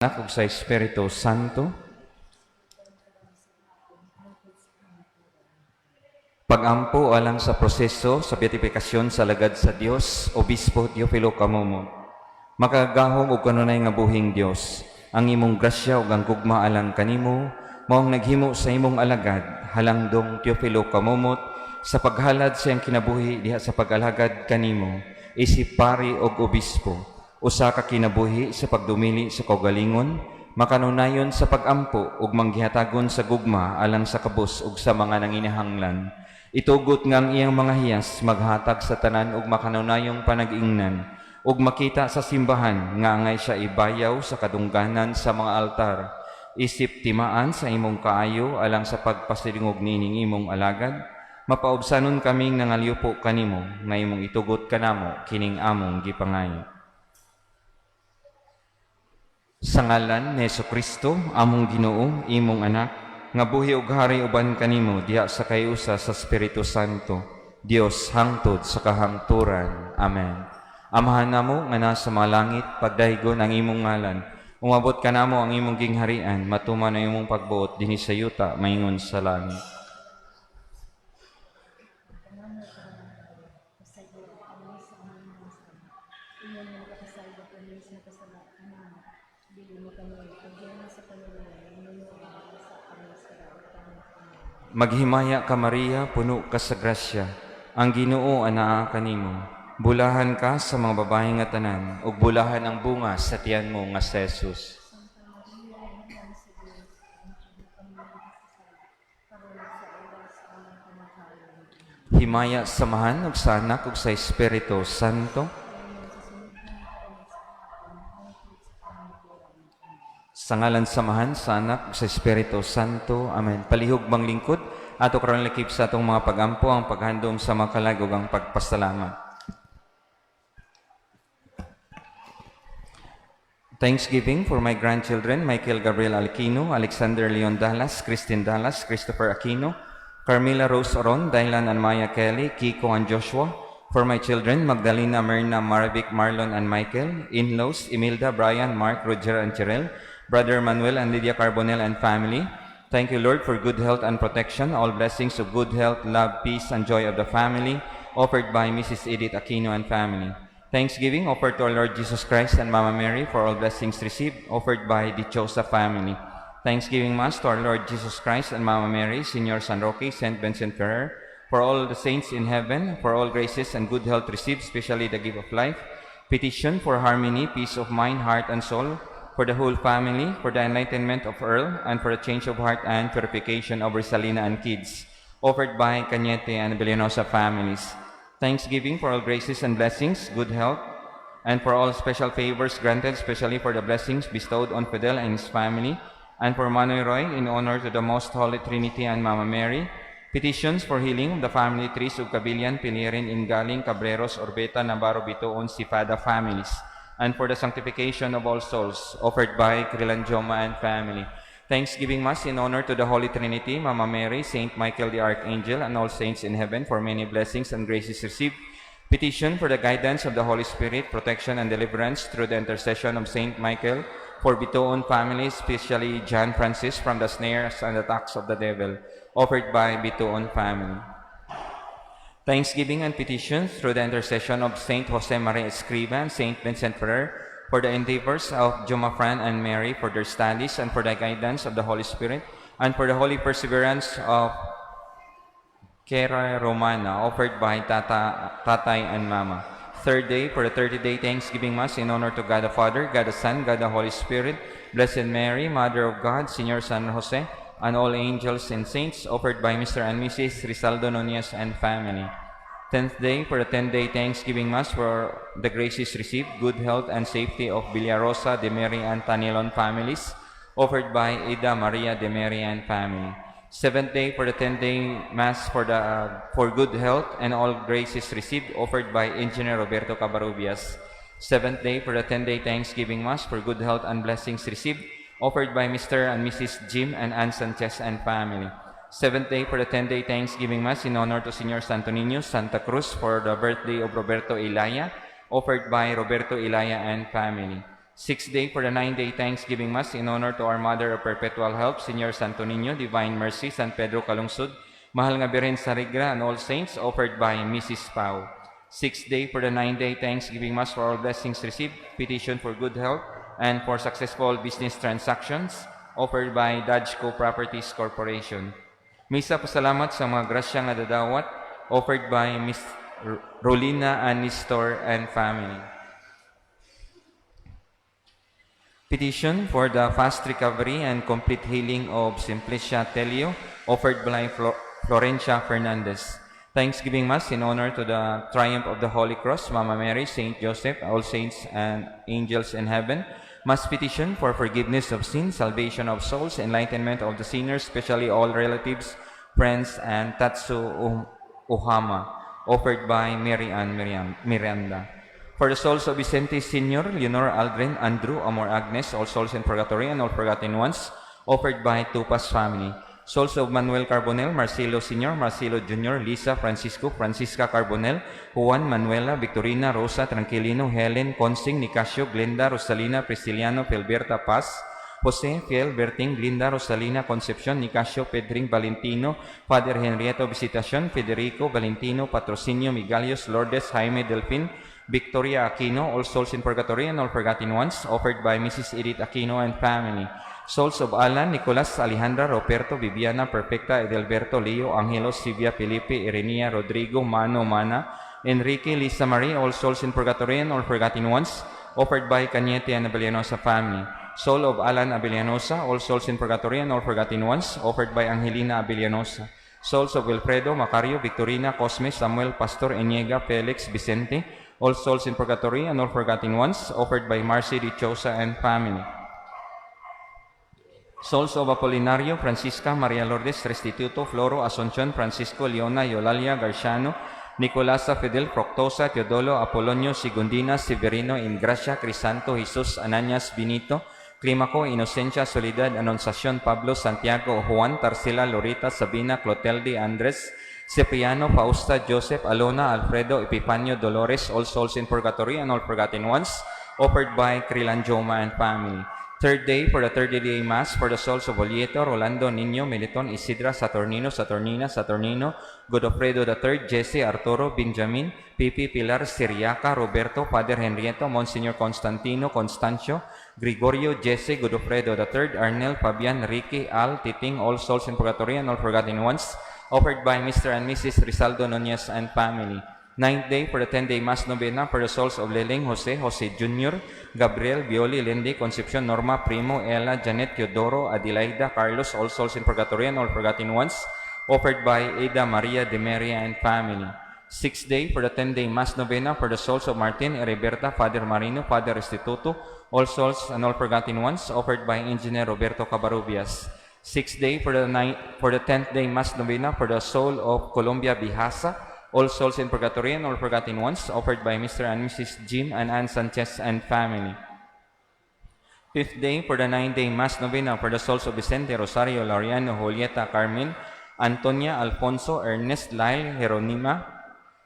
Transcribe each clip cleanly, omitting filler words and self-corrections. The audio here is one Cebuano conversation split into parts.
Anak ug sa Espiritu Santo. Pagampo alang sa proseso sa beatifikasyon sa alagad sa Dios, Obispo Teofilo Camomot. Makagagahom ug kanunay nga buhing Dios, ang imong grasya ug ang gugma alang kanimo mao ang naghimo sa imong alagad, Halangdong Teofilo Camomot, sa paghalad sa iyang kinabuhi diha sa pag-alagad kanimo isip pari ug obispo, usa ka kinabuhi sa pagdumili sa kaugalingon, makanunayon sa pagampo ug manggihatagon sa gugma alang sa kabus ug sa mga nanginahanglan. Itugot nga ang iyang mga hiyas maghatag sa tanan og makanunayong panag-ingnan ug makita sa simbahan nga angay siya ibayaw sa kadungganan sa mga altar. Isip timaan sa imong kaayo alang sa pagpasilingog niining imong alagad, mapaubsanon kaming nangalyupo kanimo nga imong itugot kanamo kining among gipangayo. Sa ngalan ni Kristo, among Ginoo, imong anak, nga buhi ug hari uban kanimo diha sa kayusa sa Espiritu Santo, Dios hangtod sa kahangturan. Amen. Amahan namo nga nasa mga langit, pagdaygon ang imong ngalan. Umabot kanamo ang imong gingharian, matuman ang imong pagbuot dinhi sa yuta maingon sa langit. Kanamo karong pasaylo kami sa among mga sala. Ingon nga makapasaylo kami sa nakasala kanamo. Dili mo kami pagdala sa panulay, ngunit sa kami sa kalautan. Amen. Maghimaya ka, Maria, puno ka sa grasya. Ang Ginoo anaa kanimo. Bulahan ka sa mga babae nga tanan, ug bulahan ang bunga sa tiyan mo nga si Jesus. Santa Maria, Inahan sa Diyos, ampo kami makasasala, karon ug sa oras sa among kamatayon. Amen. Himaya sa Amahan ug sa Anak ug sa Espiritu Santo. Ingon sa simughan, karon ug sa hapon, hangtod sa kahangturan. Amen. Sa ngalan sa Amahan, sa Anak, ug sa Espiritu Santo. Amen. Palihog manglingkod, ato karon lakip sa atong mga pagampo, ang paghandom sa mga kalag ug ang pagpasalamat. Thanksgiving for my grandchildren, Michael Gabriel Aquino, Alexander Leon Dallas, Christine Dallas, Christopher Aquino, Carmela Rose Oron, Dylan and Maya Kelly, Kiko and Joshua. For my children, Magdalena, Myrna, Marvic, Marlon, and Michael. In-laws, Imelda, Brian, Mark, Roger, and Cheryl. Brother Manuel and Lydia Carbonell and family. Thank you, Lord, for good health and protection, all blessings of good health, love, peace, and joy of the family, offered by Mrs. Edith Aquino and family. Thanksgiving offered to our Lord Jesus Christ and Mama Mary for all blessings received, offered by the Chosa family. Thanksgiving Mass to our Lord Jesus Christ and Mama Mary, Senior San Roque, Saint Vincent Ferrer, for all the saints in heaven, for all graces and good health received, especially the gift of life. Petition for harmony, peace of mind, heart, and soul, for the whole family, for the enlightenment of Earl, and for the change of heart and purification of Rosalina and kids, offered by Cañete and Villanosa families. Thanksgiving for all graces and blessings, good health, and for all special favors granted, especially for the blessings bestowed on Fidel and his family, and for Manoy Roy in honor to the Most Holy Trinity and Mama Mary. Petitions for healing of the family trees of Cabilian, Pilirin, Ingaling, Cabreros, Orbeta, Navarro, Bitoon, Sifada families, and for the sanctification of all souls, offered by Krilan Joma and family. Thanksgiving Mass in honor to the Holy Trinity, Mama Mary, Saint Michael the Archangel, and all saints in heaven for many blessings and graces received. Petition for the guidance of the Holy Spirit, protection and deliverance through the intercession of Saint Michael for Bitoon families, especially John Francis, from the snares and attacks of the devil, offered by Bitoon family. Thanksgiving and petitions through the intercession of Saint Jose Maria Escriva and Saint Vincent Ferrer for the endeavors of Joma Fran and Mary for their studies and for the guidance of the Holy Spirit and for the holy perseverance of Kera Romana, offered by Tata, Tatay and Mama. Third day for the 30-day Thanksgiving Mass in honor to God the Father, God the Son, God the Holy Spirit, Blessed Mary, Mother of God, Senior San Jose, and all angels and saints, offered by Mr. and Mrs. Rizaldo Nunez and family. 10th day for the 10-day Thanksgiving Mass for the graces received, good health and safety of Villarosa, De Mary, and Tanilon families, offered by Ida Maria De Mary and family. Seventh day for the 10-day Mass for good health and all graces received, offered by Engineer Roberto Cabarubias. Seventh day for the 10-day Thanksgiving Mass for good health and blessings received, offered by Mr. and Mrs. Jim and Ann Sanchez and family. Seventh day for the 10-day Thanksgiving Mass in honor to Senior Santo Niño, Santa Cruz, for the birthday of Roberto Ilaya, offered by Roberto Ilaya and family. Sixth day for the 9-day Thanksgiving Mass in honor to Our Mother of Perpetual Help, Señor Santo Niño, Divine Mercy, San Pedro Calungsod, Mahal nga Birhen sa Rigra, and all saints, offered by Mrs. Pau. Sixth day for the 9-day Thanksgiving Mass for all blessings received, petition for good health, and for successful business transactions, offered by Dodgeco Properties Corporation. Misa pasalamat sa mga grasya nga dadawat, offered by Miss Rolina Anistor and family. Petition for the fast recovery and complete healing of Simplicia Telio, offered by Florencia Fernandez. Thanksgiving Mass in honor to the triumph of the Holy Cross, Mama Mary, Saint Joseph, all saints and angels in heaven. Mass petition for forgiveness of sins, salvation of souls, enlightenment of the sinners, especially all relatives, friends, and Tatsu Ohama, offered by Mary Ann Miranda. For the souls of Vicente Sr., Leonor, Aldrin, Andrew, Amor, Agnes, all souls in purgatory and all forgotten ones, offered by Tupas family. Souls of Manuel Carbonell, Marcelo Sr., Marcelo Jr., Lisa, Francisco, Francisca Carbonell, Juan, Manuela, Victorina, Rosa, Tranquilino, Helen, Consing, Nicasio, Glenda, Rosalina, Prisciliano, Filberta Paz, Jose, Fiel, Berting, Glinda, Rosalina, Concepcion, Nicasio, Pedring, Valentino, Father Henrietta Visitacion, Federico, Valentino, Patrocinio, Migalios, Lourdes, Jaime, Delfin, Victoria Aquino, all souls in purgatory and all forgotten ones, offered by Mrs. Edith Aquino and family. Souls of Alan, Nicolas, Alejandra, Roberto, Viviana, Perfecta, Edelberto, Leo, Angelo, Silvia, Felipe, Irenia, Rodrigo, Mano, Mana, Enrique, Lisa Marie, all souls in purgatory and all forgotten ones, offered by Cañete and Abellanosa family. Soul of Alan Abellanosa, all souls in purgatory and all forgotten ones, offered by Angelina Abellanosa. Souls of Wilfredo, Macario, Victorina, Cosme, Samuel, Pastor, Eniega, Felix, Vicente, all souls in purgatory and all forgotten ones, offered by Marcy Dichosa and family. Souls of Apolinario, Francisca, Maria Lourdes, Restituto, Floro, Asuncion, Francisco, Leona, Eulalia, Garciano, Nicolasa, Fidel, Proctosa, Teodolo, Apolonio, Segundina, Severino, Ingracia, Crisanto, Jesus, Ananias, Benito, Climaco, Inocencia, Soledad, Anunciacion, Pablo, Santiago, Juan, Tarsila, Lorita, Sabina, Clotilde, Andres, Cipriano, Fausta, Joseph, Alona, Alfredo, Epifanio, Dolores, all souls in purgatory and all forgotten ones, offered by Krilan Joma and family. Third day for the 30-day Mass for the souls of Olieto, Rolando, Nino, Militon, Isidra, Saturnino, Saturnina, Saturnino, Godofredo III, Jesse, Arturo, Benjamin, Pipi, Pilar, Siriaca, Roberto, Father Henrietta, Monsignor Constantino, Constancio, Gregorio, Jesse, Godofredo III, Arnel, Fabian, Ricky, Al, Titing, all souls in purgatory and all forgotten ones, offered by Mr. and Mrs. Rizaldo Nunez and family. Ninth day for the 10-day Mass Novena for the souls of Leleng, Jose, Jose Jr., Gabriel, Violi, Lindy, Concepcion, Norma, Primo, Ella, Janet, Teodoro, Adelaida, Carlos, all souls in purgatory and all forgotten ones, offered by Ada Maria de Maria and family. Sixth day for the 10-day Mass Novena for the souls of Martin, Heriberta, Father Marino, Father Restituto, all souls and all forgotten ones, offered by Engineer Roberto Cabarubias. Sixth day for the 10th day Mass Novena for the soul of Colombia Bihasa, all souls in purgatory and all forgotten ones, offered by Mr. and Mrs. Jim and Ann Sanchez and family. Fifth day for the 9-day Mass Novena for the souls of Vicente, Rosario, Laureano, Julieta, Carmen, Antonia, Alfonso, Ernest, Lyle, Jeronima,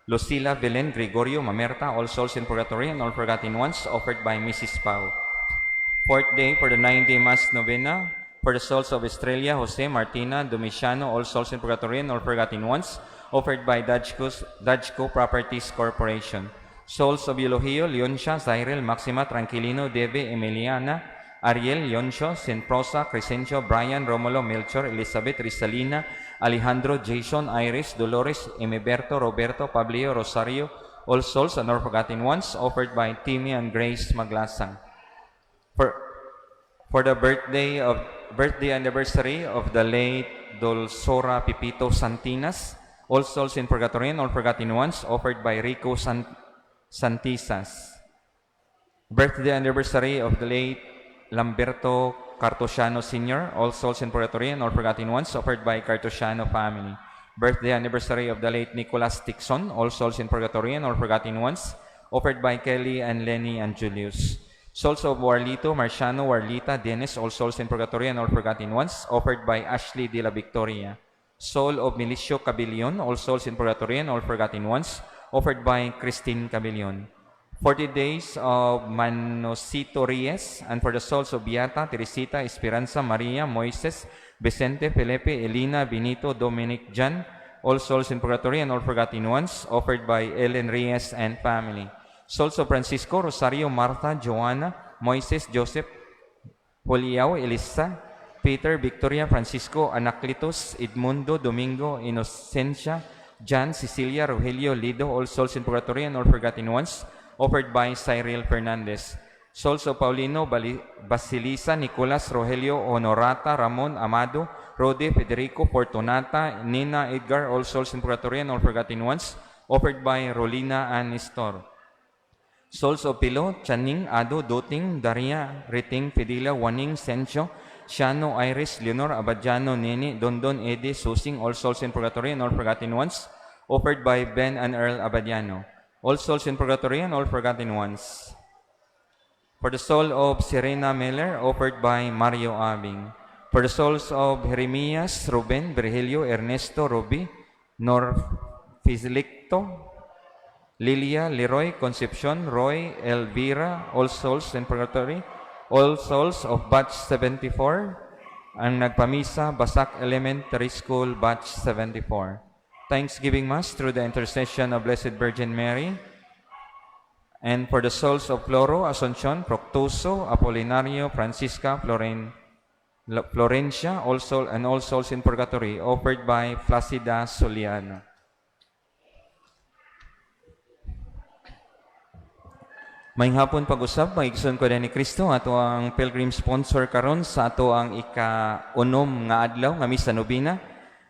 Lucila, Belen, Gregorio, Mamerta, all souls in purgatory and all forgotten ones, offered by Mrs. Pau. Fourth day for the 9-day Mass Novena for the souls of Estrella, Jose, Martina, Domiciano, all souls in purgatory and all forgotten ones, offered by Dodgeco Properties Corporation. Souls of Eulogio, Leoncia, Cyril, Maxima, Tranquilino, Deve, Emiliana, Ariel, Leoncio, Sinprosa, Crescencio, Brian, Romulo, Melchor, Elizabeth, Rizalina, Alejandro, Jason, Iris, Dolores, Emiberto, Roberto, Pablio, Rosario, all souls and all forgotten ones, offered by Timmy and Grace Maglasang. For the birthday anniversary of the late Dolsora Pipito Santinas, all souls in purgatory and all forgotten ones, offered by Rico Santisas. Birthday anniversary of the late Lamberto Cartosiano Sr., all souls in purgatory and all forgotten ones, offered by Cartosiano family. Birthday anniversary of the late Nicolas Tixon, all souls in purgatory and all forgotten ones, offered by Kelly and Lenny and Julius. Souls of Warlito, Marciano, Warlita, Dennis, all souls in purgatory and all forgotten ones, offered by Ashley de la Victoria. Soul of Milicio Cabilion, all souls in purgatory and all forgotten ones, offered by Christine Cabilion. 40 days of Manosito Reyes, and for the souls of Beata, Teresita, Esperanza, Maria, Moises, Vicente, Felipe, Elena, Benito, Dominic, John, all souls in purgatory and all forgotten ones, offered by Ellen Reyes and family. Souls of Francisco, Rosario, Martha, Joanna, Moises, Joseph, Juliao, Elisa, Peter, Victoria, Francisco, Anacletus, Edmundo, Domingo, Inocencia, John, Cecilia, Rogelio, Lido, all souls in purgatory and all forgotten ones, offered by Cyril Fernandez. Souls of Paulino, Basilisa, Nicolas, Rogelio, Honorata, Ramon, Amado, Rode, Federico, Fortunata, Nina, Edgar, all souls in purgatory and all forgotten ones, offered by Rolina and Nestor. Souls of Pilo, Chaning, Ado, Doting, Daria, Riting, Fidela, Waning, Sencho, Shano, Iris, Leonor, Abadjano, Nene, Dondon, Eddie, Susing, all souls in purgatory and all forgotten ones, offered by Ben and Earl Abadiano. All souls in purgatory and all forgotten ones. For the soul of Serena Miller, offered by Mario Abing. For the souls of Jeremias, Ruben, Virgilio, Ernesto, Ruby, Nor Fizlicto, Lilia, Leroy, Concepcion, Roy, Elvira, all souls in purgatory, all souls of Batch 74, ang nagpamisa, Basak Elementary School, Batch 74. Thanksgiving Mass through the intercession of Blessed Virgin Mary, and for the souls of Floro, Asuncion, Proctoso, Apolinario, Francisca, Florencia, all soul, and all souls in purgatory, offered by Placida Soliano. Maayong hapon pag-usab, mga igsoon ko ni Kristo, ato ang pilgrim sponsor karon sa ato ang ika-unom nga adlaw nga misa nobina,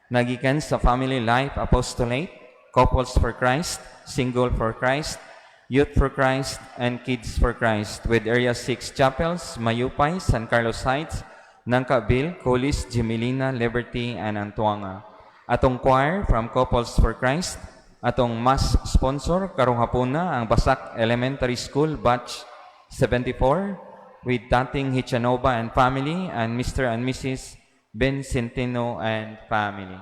nagikan sa Family Life Apostolate, Couples for Christ, Single for Christ, Youth for Christ, and Kids for Christ with Area 6 Chapels, Mayupay, San Carlos Heights, Nangkabil, Colis, Gemelina, Liberty, and Antuanga. Atong choir from Couples for Christ, atong mass sponsor karong hapuna ang Basak Elementary School Batch 74 with Dating Hichanova and family and Mr. and Mrs. Ben Centeno and family.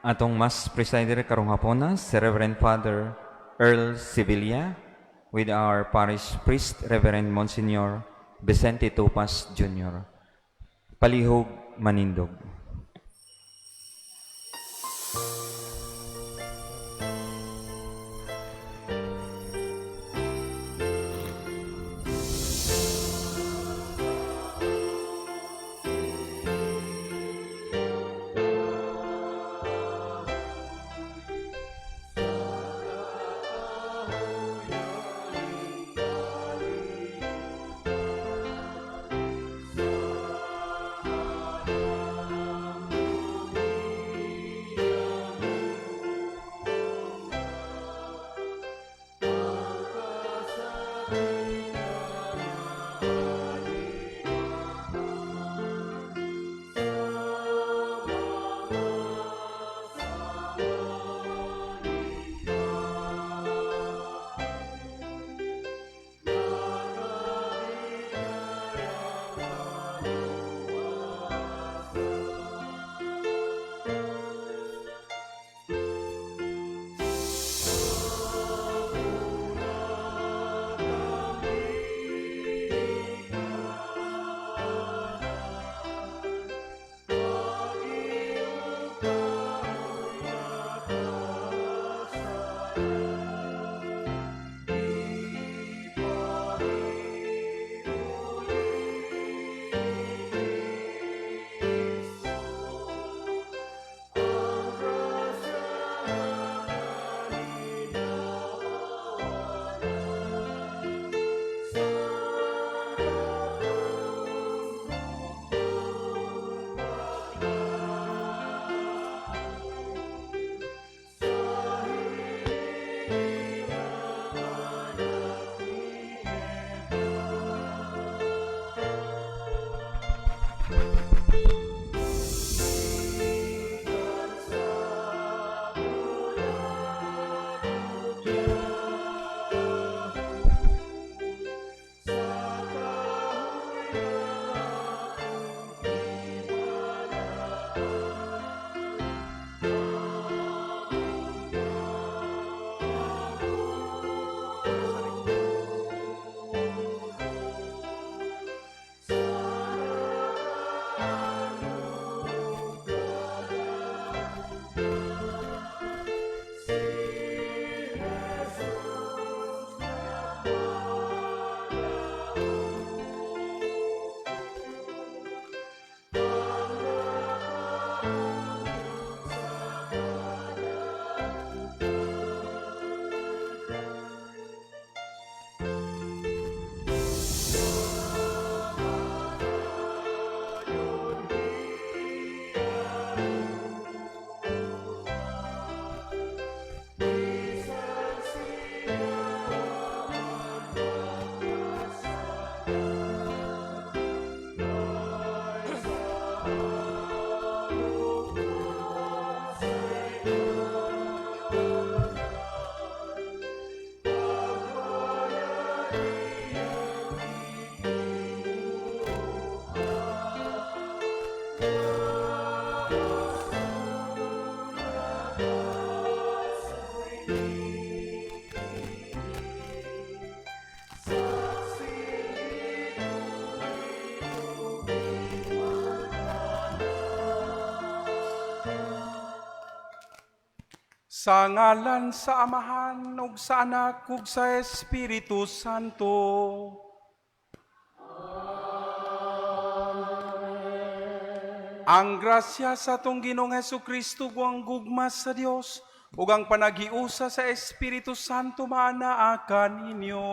Atong Mass presider karong hapona si Reverend Father Earl Sevilla with our parish priest, Reverend Monsignor Vicente Tupas Jr. Palihog manindog. Sa ngalan sa Amahan ug sa Anak ug sa Espiritu Santo. Ang grasya sa atong Ginoong Hesukristo ug ang gugma sa Dios ug ang panaghiusa sa Espiritu Santo maanaa kaninyo.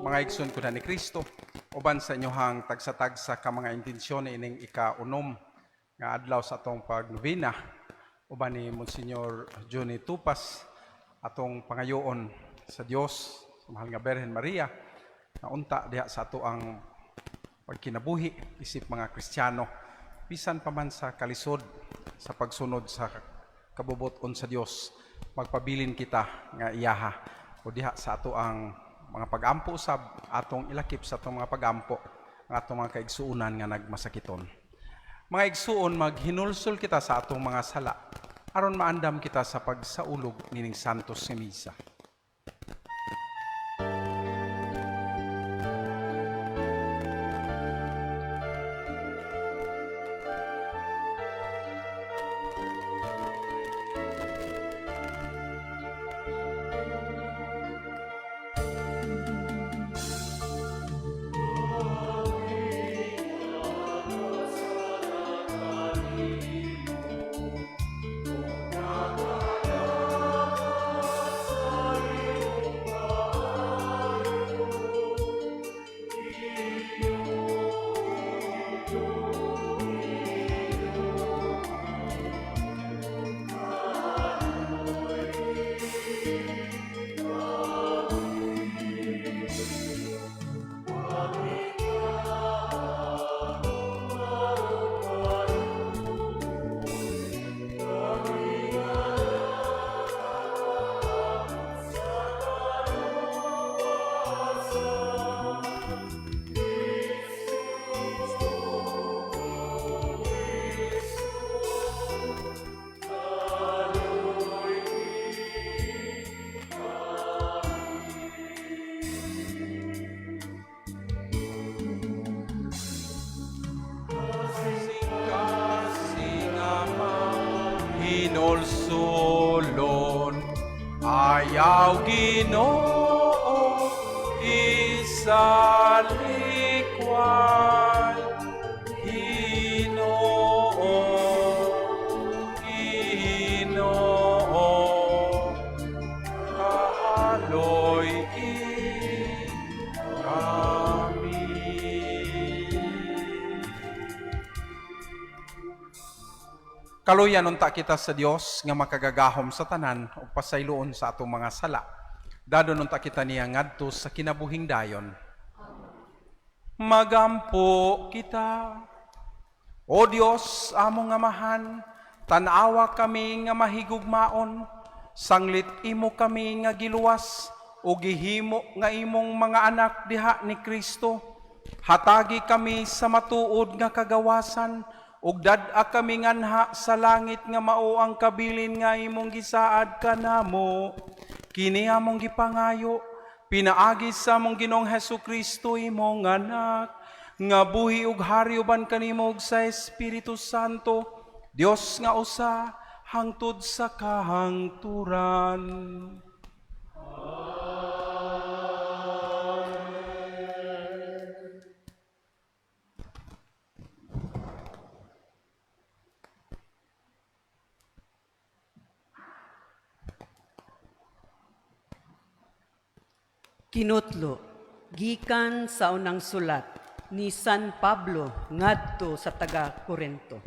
Mga igsoon ko na ni Kristo, uban sa inyohang tagsa-tagsa ka mga intensyon ining ika-unom nga adlaw sa atong pagnobena, uban ni Monsignor Johnny Tupas, atong pangayoon sa Dios, sa mahal nga Birhen Maria, na unta diha sa ato ang pagkinabuhi isip mga Kristiyano, bisan pa man sa kalisod sa pagsunod sa kabubuton sa Dios, magpabilin kita nga iyaha o diha sa ato ang mga pagampo usab, atong ilakip sa atong mga pagampo ang atong mga kaigsuonan nga nagmasakiton. Mga igsuon, maghinulsol kita sa atong mga sala aron maandam kita sa pagsaulog nining Santos nga Misa. Hinulsulon, ayaw Ginoo isalikway. Ginoo, Ginoo, kahaloy kami. Kaluyan unta kita sa Dios nga makagagahom sa tanan ug pasayloon sa atong mga sala. Dadon unta kita niya ngadto sa kinabuhing dayon. Magampo kita. O Dios, among Amahan, tan-awa kami nga mahigugmaon, sanglit imo kami nga giluwas ug gihimo nga imong mga anak diha ni Kristo. Hatagi kami sa matuod nga kagawasan ug dad-a kami nganha sa langit nga mao ang kabilin nga imong gisaad kanamo. Kini among gipangayo pinaagi sa among Ginoong Hesukristo, imong anak, nga buhi ug hari uban kanimo ug sa Espiritu Santo, Dios nga usa, hangtod sa kahangturan. Kinutlo, gikan sa unang sulat ni San Pablo ngadto sa taga Korinto.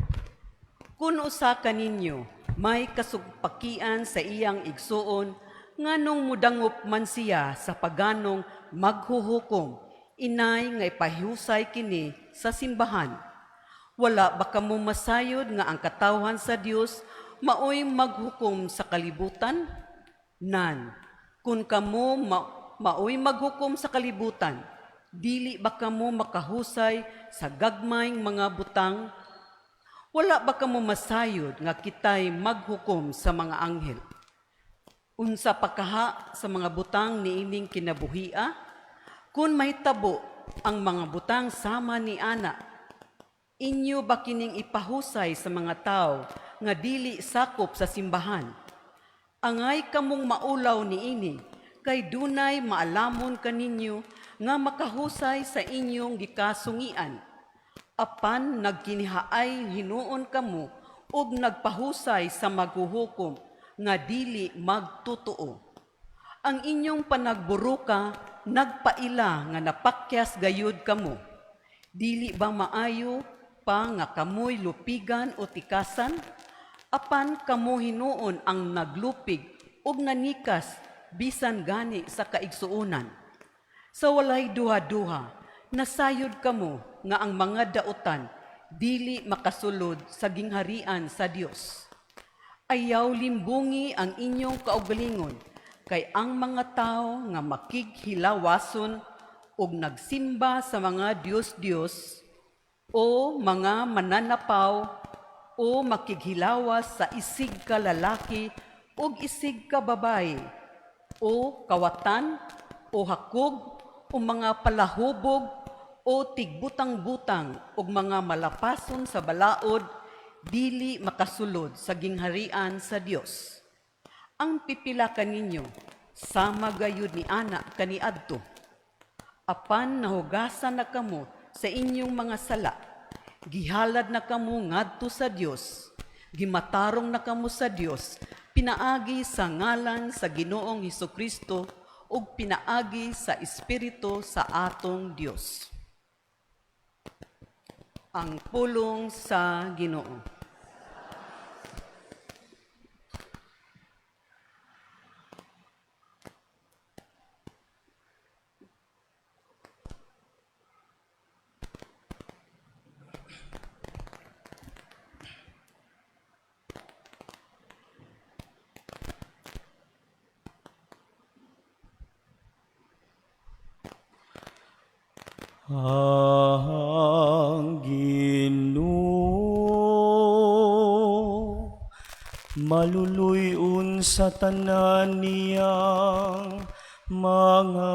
Kun usa kaninyo may kasugpakian sa iyang igsuon, nganong mudangop man siya sa paganong maghuhukom, inay nga ipahusay kini sa simbahan? Wala ba kamo masayod nga ang katawhan sa Dios maoy maghukom sa kalibutan? Nan, kun kamo maoy maghukom sa kalibutan, dili ba kamo makahusay sa gagmayng mga butang? Wala ba kamo masayod nga kitay maghukom sa mga anghel? Unsa pa kaha sa mga butang niining kinabuhia? Kun mahitabo ang mga butang sama ni ana, inyo ba kining ipahusay sa mga tao nga dili sakop sa simbahan? Angay kamong maulaw niini, kay dunay maalamon kaninyo nga makahusay sa inyong gikasungian. Apan nagkinihaay hinuon kamo ug nagpahusay sa maghuhukom nga dili magtotoo. Ang inyong panagburuka nagpaila nga napakyas gayud kamo. Dili ba maayo pa nga kamoy lupigan o tikasan? Apan kamo hinuon ang naglupig ug nanikas bisan gani sa kaigsuonan. Sa walay duha-duha, nasayod kamo nga ang mga dautan dili makasulod sa gingharian sa Dios. Ayaw limbungi ang inyong kaugalingon Kay ang mga tao nga makighilawason ug nagsimba sa mga Dios-Dios o mga mananapaw o makighilawas sa isig ka lalaki ug isig ka babaye o kawatan o hakog o mga palahubog o tigbutang-butang ug mga malapason sa balaod dili makasulod sa gingharian sa Dios. Ang pipila kaninyo sama gayud ni ana kaniadto. Apan nahugasan na kamo sa inyong mga sala. Gihalad na kamo ngadto sa Dios. Gimatarong na kamo sa Dios pinaagi sa ngalan sa Ginoong Hesukristo ug pinaagi sa Espiritu sa atong Dios. Ang pulong sa Ginoo. Ang Ginoo maluluy-on sa tanan niyang mga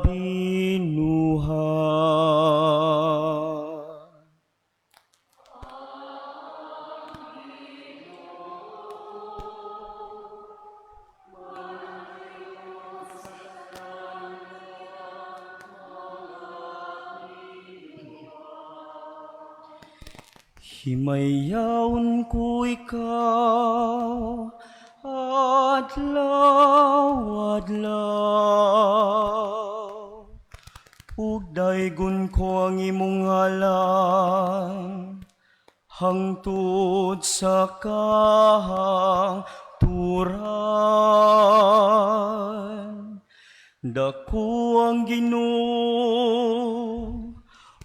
binuhat. Himayawon ko ikaw, adlaw, adlaw. Ug daygon ko ang imong ngalan, hangtod sa kahangturan. Dako ang Ginoo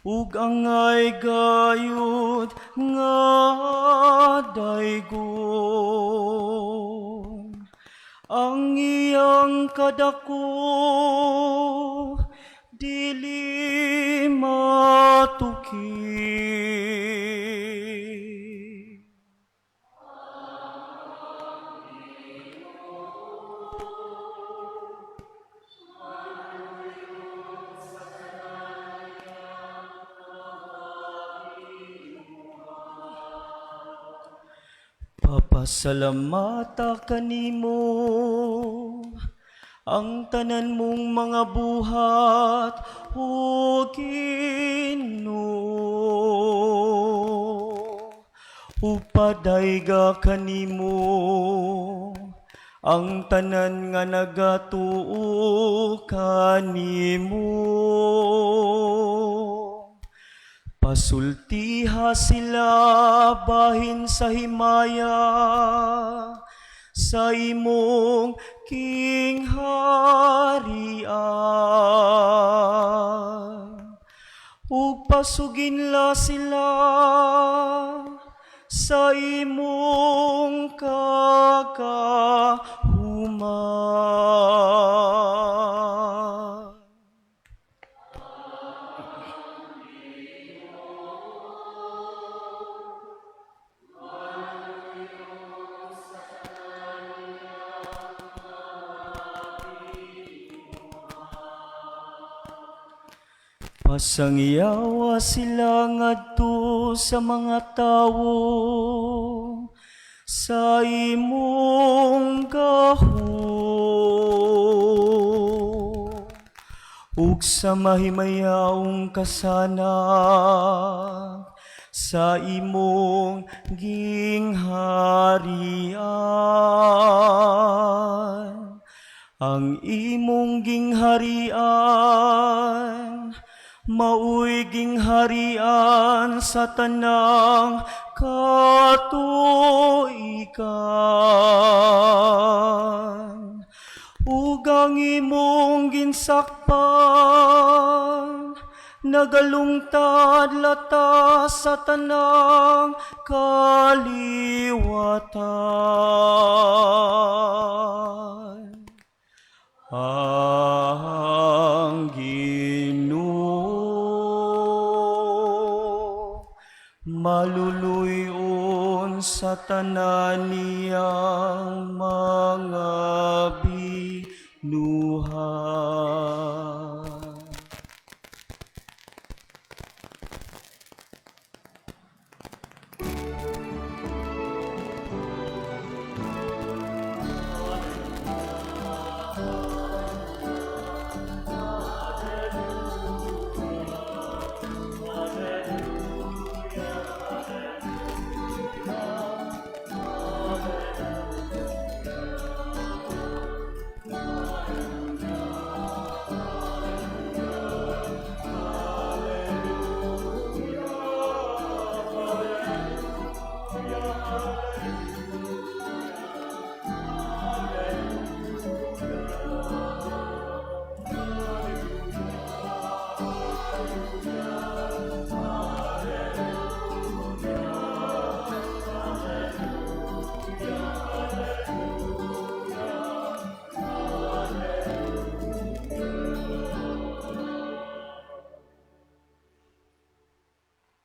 ug angay gayud nga daygon. Ang iyang kadako dili matuki. Papasalamata kanimo ang tanan mong mga buhat, O Ginoo. Upadayga kanimo ang tanan nga nagatuo kanimo. Pasultiha sila bahin sa himaya sa imong kingharian. Ug pasuginla sila sa imong kakahuman. Pasangyawa sila ngadto sa mga tawo sa imong gahom ug sa mahimayaong kasanag sa imong gingharian. Ang imong gingharian maoy gingharian sa tanang katuigan. Ug ang imong ginsakpan nagalungtad lata sa tanang kaliwatan. Kaluluyon sa tanan niyang mga binuhat.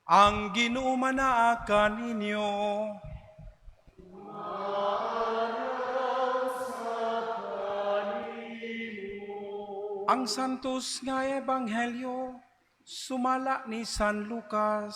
Ang Ginoo manaa kaninyo. Ang Santos nga Ebanghelyo sumala ni San Lucas.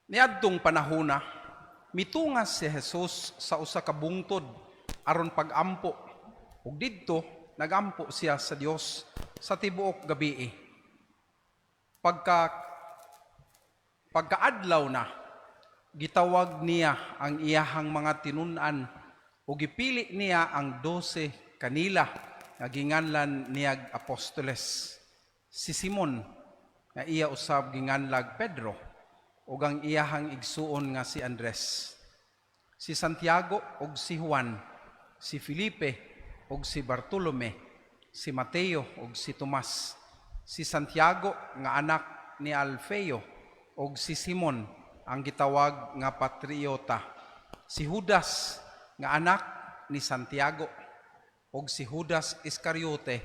Niadtong panahona, mitungas si Jesus sa usa ka bungtod aron pagampo. Ug didto nagampo siya sa Dios sa tibuok gabii. Pagkaadlaw na, gitawag niya ang iyahang mga tinun-an ug gipili niya ang 12 kanila nga ginganlan niyag apostoles. Si Simon nga iya usab ginganlag Pedro ug ang iyahang igsuon nga si Andres. Si Santiago ug si Juan, si Felipe ug si Bartolome, si Mateo ug si Tomas, si Santiago nga anak ni Alfeo ug si Simon ang gitawag nga patriota, si Judas nga anak ni Santiago ug si Judas Iscariote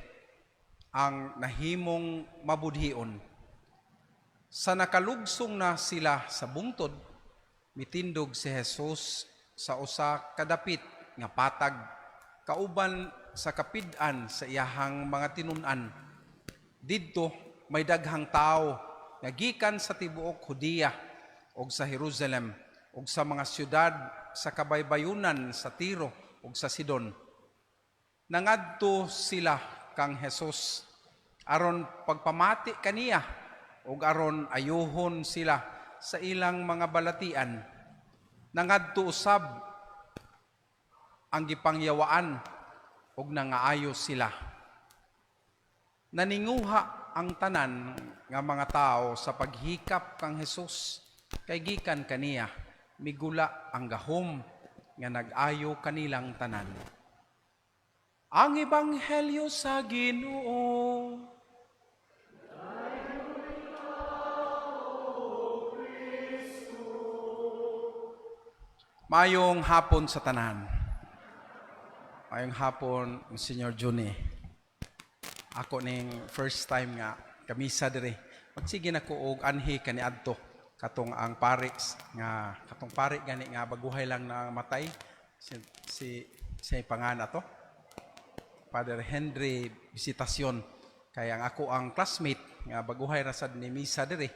ang nahimong mabudhion. Sa nakalugsong na sila sa bungtod, mitindog si Jesus sa usa kadapit nga patag kauban sa kapid-an sa iyahang mga tinun-an. Didto may daghang tawo nga gikan sa tibuok Judea ug sa Jerusalem ug sa mga syudad sa kabaybayunan sa Tiro ug sa Sidon. Nangadto sila kang Jesus aron pagpamati kaniya ug aron ayuhon sila sa ilang mga balatian. Nangadto usab ang gipangyawaan ug nangaayo sila. Naninguha ang tanan nga mga tao sa paghikap kang Jesus kay gikan kaniya migula ang gahom nga nag-ayo kanilang tanan. Ang Ebanghelyo sa Ginoo. Mayong hapon sa tanan. Mayong hapon, Senior Juni. Ako ning first time nga kamisa dire. Magsige na ko og anhi kaniadto katong ang pari nga katong pari gani nga baguhay lang na matay si pangana to. Father Henry Visitacion, kay ang ako ang classmate nga baguhay ra sad ni misa dire,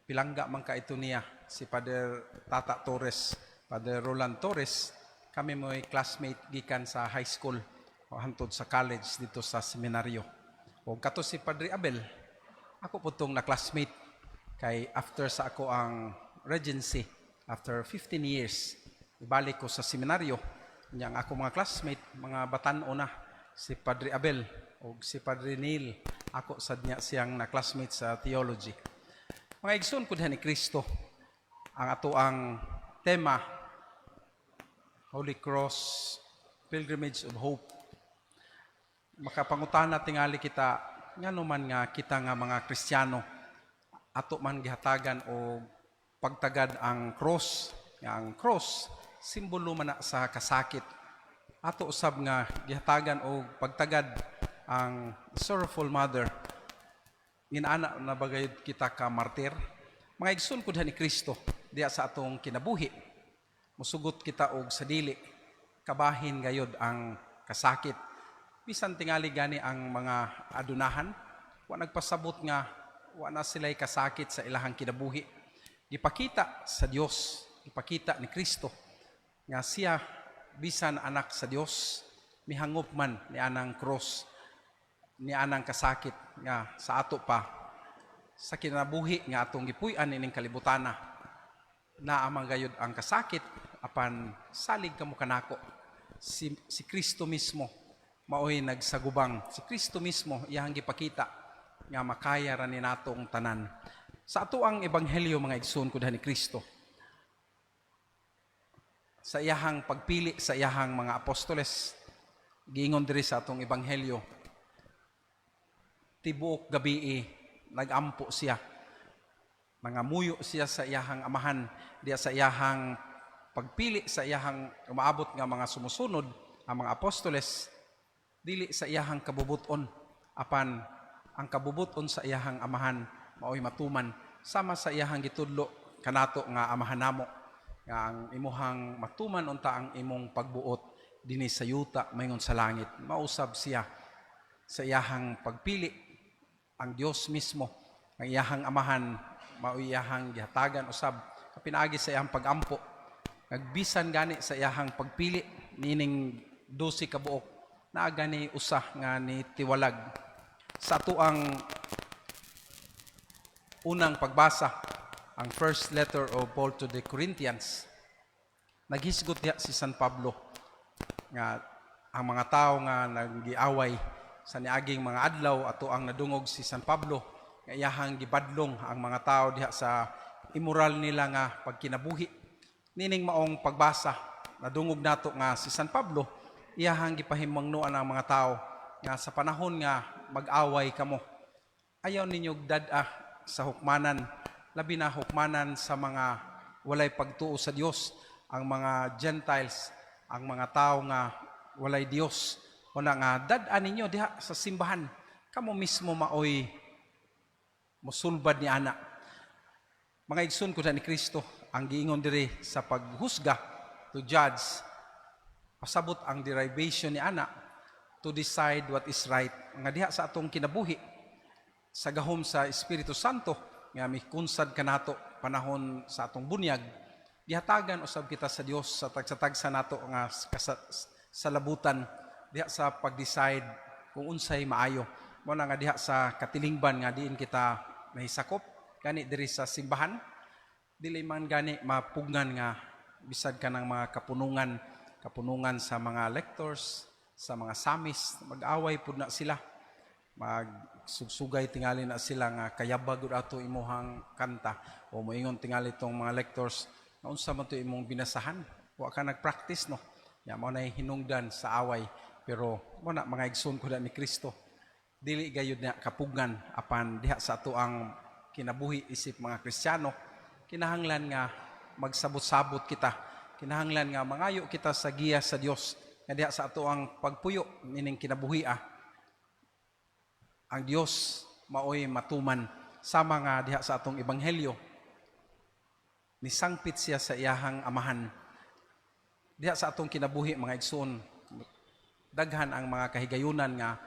pilangga man ka ito niya, si Father Tata Torres, Father Roland Torres. Kami mo'y classmate gikan sa high school o hantod sa college dito sa seminaryo. O kato si Padre Abel, ako po tong na classmate kay after sa ako ang regency, after 15 years, ibalik ko sa seminaryo. Nya ang ako mga classmate, mga batan-o na, si Padre Abel o si Padre Neil, ako sad niya siyang na classmate sa theology. Mga igsoon ko ni Kristo, ang ato ang tema, Holy Cross Pilgrimage of Hope. Makapangutana tingali kita, ngano man nga kita nga mga Kristiyano Ato man gihatagan og pagtagad ang cross, nga ang cross simbolo man na sa kasakit. Ato usab nga gihatagan og pagtagad ang Sorrowful Mother. Ing-ana na ba gayud kita ka martir? Mga igsoon ko ni Kristo, diya sa atong kinabuhi, musugot kita og sa dili, kabahin gayod ang kasakit. Bisan tingali gani ang mga adunahan, wa nagpasabot nga wa na sila'y kasakit sa ilahang kinabuhi. Gipakita sa Dios, gipakita ni Kristo nga siya, bisan anak sa Dios, mihangop man ni anang cross, ni anang kasakit, nga sa ato pa sa kinabuhi nga atong gipuy-an ining kalibutana, naa man gayud ang kasakit, apan salig kamo kanako. Si Kristo mismo maoy nagsagubang. Si Kristo mismo, iyang gipakita nga makaya ra ni natong tanan. Sa ato ang ebanghelyo, mga igsoon ko ni Kristo, sa iyahang pagpili sa iyahang mga apostoles, giingon diri sa atong ebanghelyo, tibuok gabi nagampo siya. Nangamuyo siya sa iyahang Amahan diya sa iyahang pagpili sa iyahang umaabot nga mga sumusunod, ang mga apostoles, dili sa iyahang kabubuton, apan ang kabubuton sa iyahang Amahan maoy matuman, sama sa iyahang gitudlo kanato nga Amahan namo, nga ang imuhang matuman unta ang imong pagbuot dinhi sa yuta maingon sa langit. Mausab siya sa iyahang pagpili, ang Dios mismo, ang iyahang Amahan, maoy iyahang gihatagan usab pinaagi sa iyahang pagampo. Nagbisan gani sa iyahang pagpili niining 12 ka buok, naa gani usa nga ni tiwalag. Sa ato ang unang pagbasa, ang first letter of Paul to the Corinthians, naghisgot diha si San Pablo nga ang mga tao nga naggiaway sa niaging mga adlaw, ato ang nadungog si San Pablo nga iyahang gibadlong ang mga tao diha sa immoral nila nga pagkinabuhi. Nining maong pagbasa, nadungog nato nga si San Pablo, iyahang gipahimangnoan ang mga tao nga sa panahon nga mag-away kamo, ayaw ninyo dad-a sa hukmanan, labi na hukmanan sa mga walay pagtuo sa Dios, ang mga Gentiles, ang mga tao nga walay Dios. Wala nga dad-a ninyo diha sa simbahan, kamo mismo maoy musulbad ni ana. Mga igsoon ko ni Kristo, ang giingon diri sa paghusga, to judge, pasabot ang derivation ni ana, to decide what is right. Nga diha sa atong kinabuhi, sa gahom sa Espiritu Santo nga mikunsad kanato panahon sa atong bunyag, gihatagan usab kita sa Dios sa tagsa-tagsa nato nga salabutan diha sa pag-decide kung unsay maayo. Mo na nga diha sa katilingban nga diin kita nahisakop gani diri sa simbahan, dili man gani mapugnan nga bisag ka ng mga kapunungan, kapunungan sa mga lectors, sa mga samis, mag-away pud na sila, magsugsugay tingali na sila nga kayabag gud ato imuhang kanta, o moingon tingali tong mga lectors nga unsa man to imong binasahan, wa ka nag-practice, no? Ya mao nay hinungdan sa away. Pero mo na, mga igsoon ko ni Kristo, dili gayud na kapugnan, apan diha sa ato ang kinabuhi isip mga Kristiyano, kinahanglan nga magsabot-sabot kita, kinahanglan nga mangayo kita sa giya sa Dios nga diha sa ato ang pagpuyo nining kinabuhi ang Dios maoy matuman, sama nga diha sa atong ebanghelyo, nisangpit siya sa iyahang Amahan. Diha sa atong kinabuhi, mga igsoon, daghan ang mga kahigayunan nga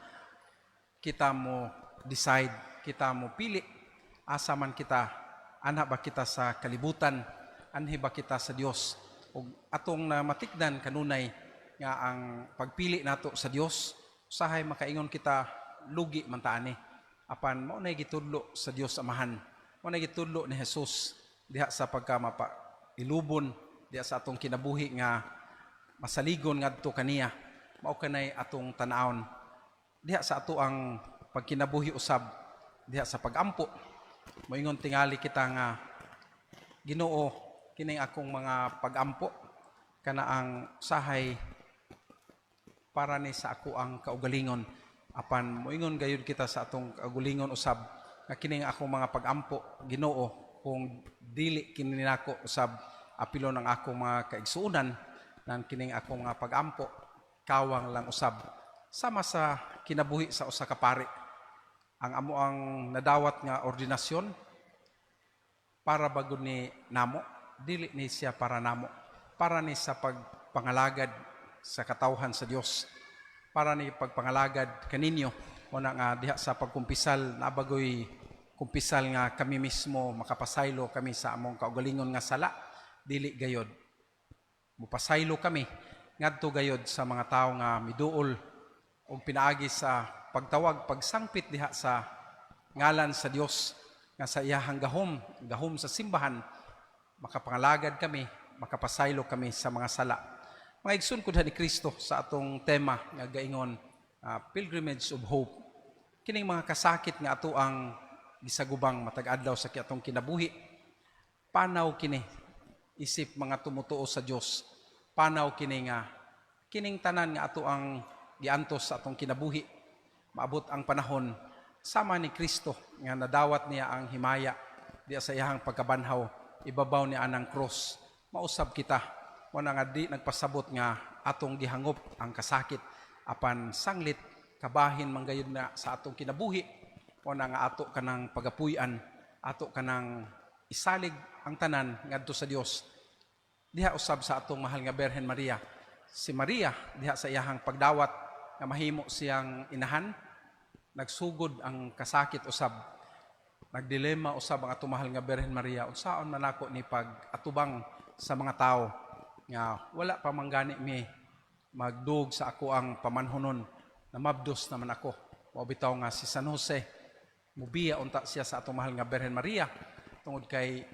kita mo decide, kita mo pili, asa man kita, anha ba kita sa kalibutan, anhi ba kita sa Dios? Ug atong namatikdan kanunay nga ang pagpili nato sa Dios, usahay makaingon kita, lugi man ta ani. Apan mao nay gitudlo sa Dios Amahan. Mao nay gitudlo ni Jesus diha sa pagka mapa ilubon diha sa atong kinabuhi nga masaligon ngadto kaniya. Mao kanay atong tan-awon diha sa ato ang pagkinabuhi usab diha sa pagampo. Moingon tingali kita nga, "Ginoo, kining akong mga pagampo kana ang sahay para ni sa ako ang kaugalingon." Apan moingon gayud kita sa atong kaugalingon usab nga kining akong mga pagampo, Ginoo, kung dili kini nako usab apilon ang akong mga kaigsuonan, nan kining akong mga pagampo kawang lang usab sama sa kinabuhi sa usa ka pari. Ang amo ang nadawat nga ordinasyon para bagod ni namo, dili ni siya para namo, para ni sa pagpangalagad sa katawhan sa Dios, para ni pagpangalagad kaninyo. Una nga diha sa pagkumpisal, nabagoy kumpisal nga kami mismo makapasaylo kami sa among kaugalingon nga sala, dili gayod. Mupasaylo kami ngadto gayod sa mga tawo nga miduol og pinaagi sa pagtawag, pagsangpit diha sa ngalan sa Dios, nga sa iyahang gahom, gahom sa simbahan, makapangalagad kami, makapasaylo kami sa mga sala. Mga igsoon ko ni Kristo, sa atong tema nga gaingon Pilgrimage of Hope. Kining mga kasakit nga ato ang gisagubang matag adlaw sa atong kinabuhi, panaw kini isip mga tumutuo sa Dios. Panaw kini nga kining tanan nga ato ang giantos sa atong kinabuhi, maabot ang panahon sama ni Kristo nga nadawat niya ang himaya diya sa iyahang pagkabanhaw ibabaw niya anang cross, mausab kita. Wala nga di nagpasabot nga atong gihangop ang kasakit, apan sanglit kabahin man gayud na sa atong kinabuhi. Wala nga ato kanang pagapuy-an, ato kanang isalig ang tanan ngadto sa Dios, diha usab sa atong mahal nga Berhen Maria. Si Maria diha sa iyahang pagdawat nga mahimo siyang inahan, nagsugod ang kasakit usab. Nagdilema usab ang atong mahal nga Berhen Maria, unsaon man nako ni pag-atubang sa mga tao nga wala pa man gani mi magdug sa ako ang pamanhonon, na mabdos naman ako? Mao bitaw nga si San Jose mubiya unta siya sa atong mahal nga Berhen Maria tungod kay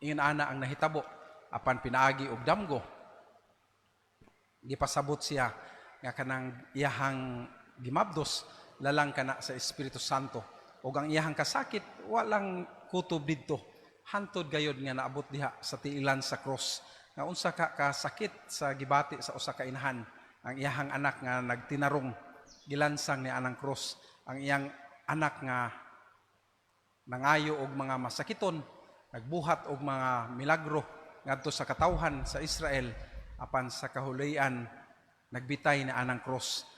ingon ana ang nahitabo, apan pinaagi og damgo gipasabot siya nga kanang iyahang gimabdos lalang kana sa Espiritu Santo, ug ang iyahang kasakit walang kutob didto hantod gayod nga naabot diha sa tiilan sa cross, nga unsa ka kasakit sa gibati sa usa ka inahan: ang iyahang anak nga nagtinarong, gilansang ni anang cross, ang iyang anak nga nangayo og mga masakiton, nagbuhat og mga milagro ngadto sa katawhan sa Israel, apan sa kahuloy-an nagbitay na anang cross.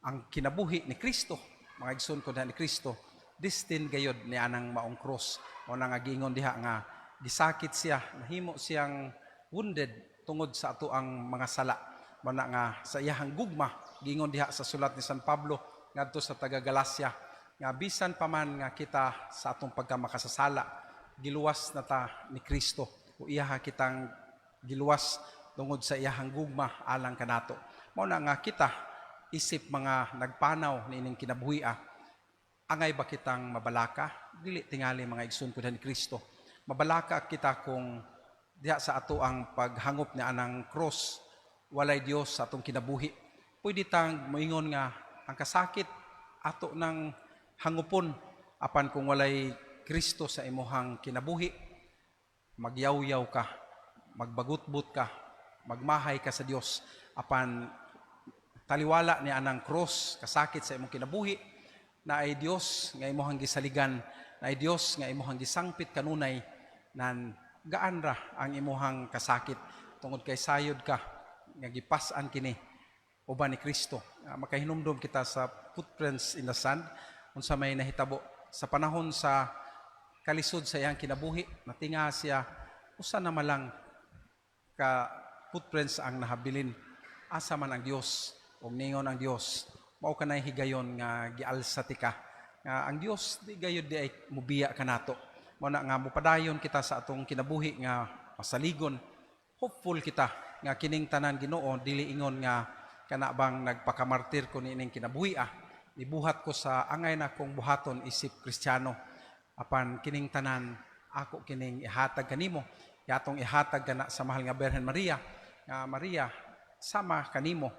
Ang kinabuhi ni Kristo, mga igsoon ko ni Kristo, destined gayod ni anang maong cross. Mao na nga giingon diha nga gisakit siya, nahimo siyang wounded tungod sa ato ang mga sala. Mao na nga sa iyahang gugma, giingon diha sa sulat ni San Pablo ngadto sa taga Galacia, nga bisan pa man nga kita sa atong pagkamakasasala, giluwas na ta ni Kristo o iyaha kitang giluwas tungod sa iyahang gugma alang kanato. Mao na nga kita isip mga nagpanaw niining kinabuhi, angay ba kitang mabalaka? Dili tingali, mga igsoon ko ni Kristo. Mabalaka kita kung diha sa ato ang paghangop ni anang cross, walay Dios sa atong kinabuhi. Pwede tang moingon nga ang kasakit ato nang hangupon, apan kung walay Kristo sa imuhang kinabuhi, magyawyaw ka, magbagutbut ka, magmahay ka sa Dios, apan taliwala ni anang cross, kasakit sa imong kinabuhi, na ay Dios nga imuhang gisaligan, na ay Dios nga imuhang gisangpit kanunay, nan gaan ra ang imuhang kasakit tungod kay sayod ka nga gipas-an kini uban ni Kristo. Makahinumdom kita sa footprints in the sand, unsa may nahitabo sa panahon sa kalisod sa iyang kinabuhi, natinga siya, usa na malang ka footprints ang nahabilin. Asa man ang Dios? Ug ningon ang Dios, mao kanay higayon nga gialsa tika, nga ang Dios di gayud di ay mubiya kanato. Mao na nga mupadayon kita sa atong kinabuhi nga masaligon, hopeful kita nga kining tanan, Ginoo, dili ingon nga kana bang nagpakamartir ko niining kinabuhi, nibuhat ko sa angay na kong buhaton isip Kristiyano, apan kining tanan ako kining ihatag kanimo, yatong ihatag kana sa mahal nga Berhen Maria, nga Maria, sama kanimo,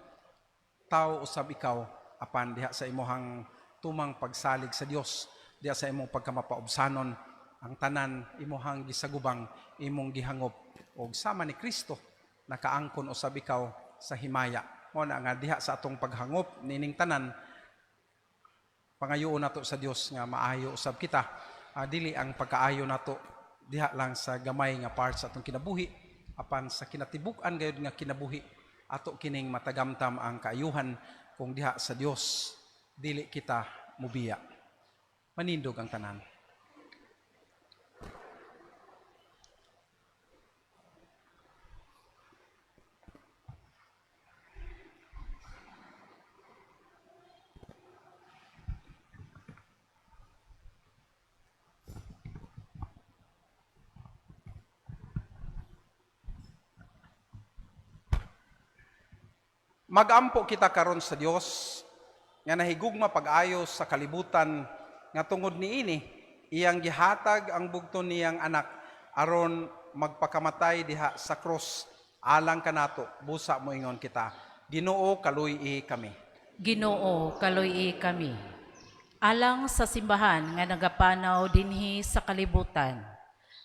tao usab ikaw, apan diha sa imuhang tumang pagsalig sa Dios, diha sa imong pagkamapaubsanon, ang tanan imuhang gisagubang, imong gihangop, og sama ni Kristo nakaangkon usab ikaw sa himaya. Mo na nga diha sa atong paghangop nining tanan. Pangayoon nato sa Dios nga maayo usab kita. Dili ang pagkaayo nato diha lang sa gamay nga part sa atong kinabuhi, apan sa kinatibuk-an gayud nga kinabuhi ato kining matagamtam ang kaayuhan kung diha sa Dios dili kita mubiya. Manindog ang tanan. Magampo kita karon sa Dios nga nahigugma pag-ayo sa kalibutan nga tungod niini iyang gihatag ang bugton niyang anak aron magpakamatay diha sa krus alang kanato. Busa moingon kita, Ginoo, kaluy-i kami. Ginoo, kaluy-i kami. Alang sa simbahan nga nagapanaw dinhi sa kalibutan,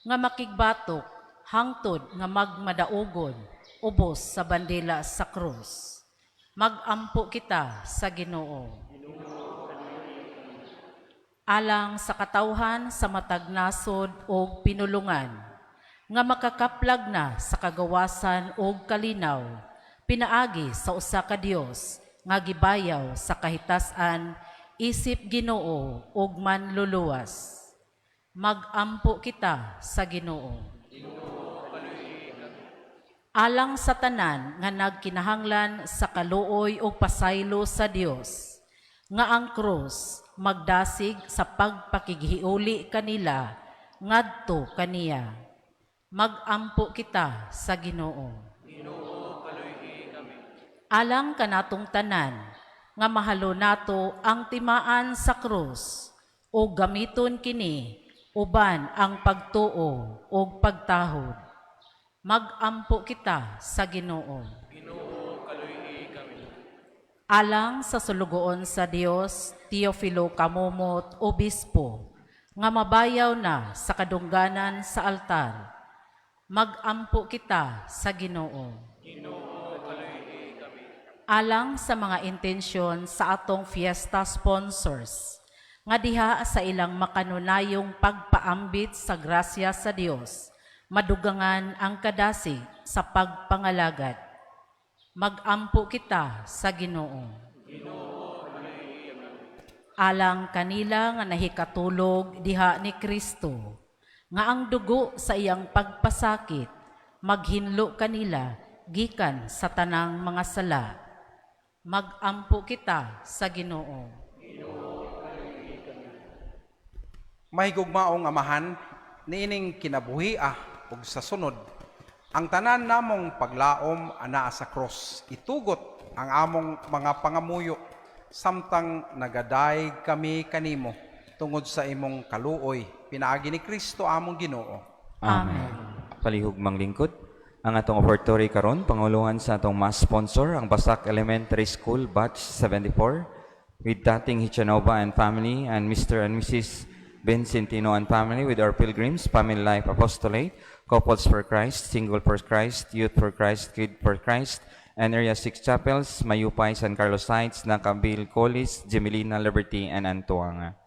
nga makigbatok hangtod nga magmadaugon ubos sa bandila sa krus. Magampo kita sa Ginoo. Alang sa katawhan sa matag nasod og pinulungan, nga makakaplag na sa kagawasan og kalinaw, pinaagi sa usa ka Dios nga gibayaw sa kahitas-an isip Ginoo ug manluluwas. Magampo kita sa Ginoo. Alang sa tanan nga nagkinahanglan sa kaluoy ug pasaylo sa Dios, nga ang krus magdasig sa pagpakighiuli kanila ngadto kaniya. Magampo kita sa Ginoo. Alang kanatong tanan nga mahalo nato ang timaan sa krus o gamiton kini uban ang pagtuo ug pagtahod. Magampo kita sa Ginoo. Alang sa sulugoon sa Dios, Teofilo Camomot, Obispo, nga mabayaw na sa kadungganan sa altar. Magampo kita sa Ginoo. Alang sa mga intensyon sa atong fiesta sponsors, nga diha sa ilang makanunayong pagpaambit sa grasya sa Dios, madugangan ang kadasig sa pagpangalagad. Magampo kita sa Ginoo. Alang kanila nga nahikatulog diha ni Kristo, nga ang dugo sa iyang pagpasakit maghinlo kanila gikan sa tanang mga sala. Magampo kita sa Ginoo. Mahigugmaong Amahan, niining kinabuhi ug sa sunod, ang tanan namong paglaom anaa sa krus, itugot ang among mga pangamuyo samtang nagadayeg kami kanimo tungod sa imong kaluoy, pinaagi ni Kristo among Ginoo. Amen. Palihog manglingkod, ang atong offertory karon panguluhan sa atong mass sponsor ang Basak Elementary School Batch 74 with Dating Hichanova and family and Mr. and Mrs. Ben Centino and family with our pilgrims, Family Life Apostolate, Couples for Christ, Single for Christ, Youth for Christ, Kid for Christ, and Area 6 Chapels, Mayupay, San Carlos Heights, Nakabil, Colis, Gemelina, Liberty, and Antuanga.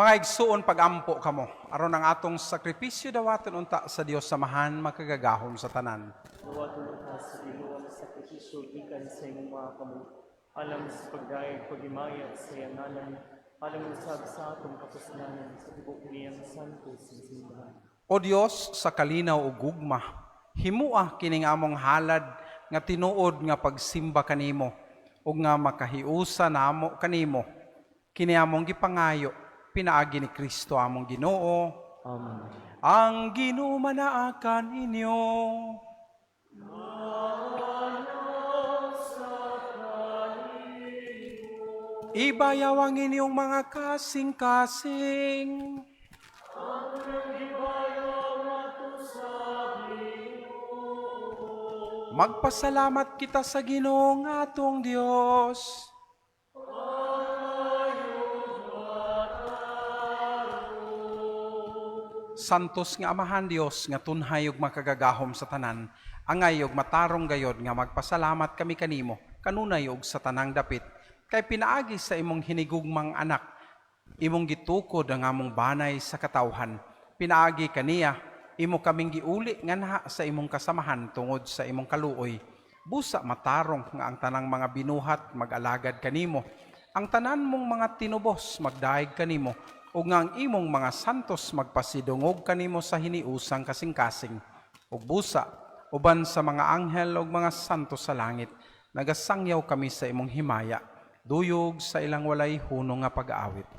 Mga igsuon, pag-ampo kamo aron ang atong sakripisyo dawaton unta sa Dios Amahan makagagahom sa tanan. Dawaton ka sa Ginoo ang sakripisyo gikan sa imong mga kamot, alang sa pagdayeg paghimaya sa iyang ngalan, alang usab sa atong kapuslanan sa tibuok niyang santo sa simbahan. O Dios, sa kalinaw ug gugma, himua kining among halad nga tinuod nga pagsimba kanimo ug nga makahiusa namo kanimo. Kini among gipangayo pinaagi ni Kristo among Ginoo. Amen. Ang Ginoo manaa kaninyo. Ibayaw ang inyong mga kasing-kasing. Magpasalamat kita sa Ginoo nga atong Dios. Santos nga Amahan Dios nga tunhay ug makagagahom sa tanan, angay ug matarong gayod nga magpasalamat kami kanimo kanunay ug sa tanang dapit, kay pinaagi sa imong hinigugmang anak imong gitukod ang among banay sa katawhan. Pinaagi kaniya imo kaming giuli nganha sa imong kasamahan tungod sa imong kaluoy. Busa matarong nga ang tanang mga binuhat mag-alagad kanimo, ang tanan mong mga tinubos magdayeg kanimo, ug nga ang imong mga santos magpasidungog kanimo sa hiniusang kasing-kasing. Ug busa uban sa mga anghel ug mga santos sa langit, nagasangyaw kami sa imong himaya, duyog sa ilang walay hunong nga pag-awit.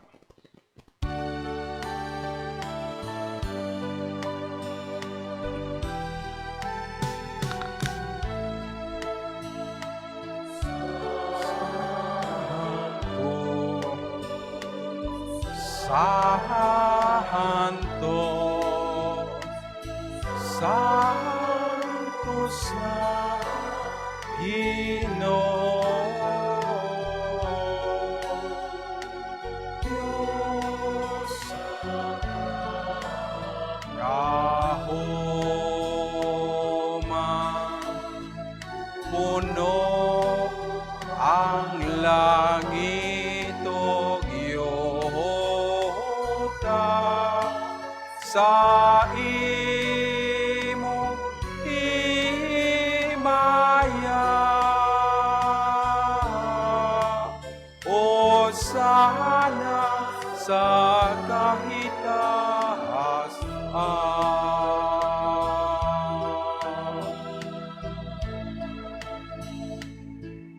Santo, Santo sa Ginoo Diyos, kahuma puno ang langit ug yuta sa imong himaya. Hosana sa kahitaas.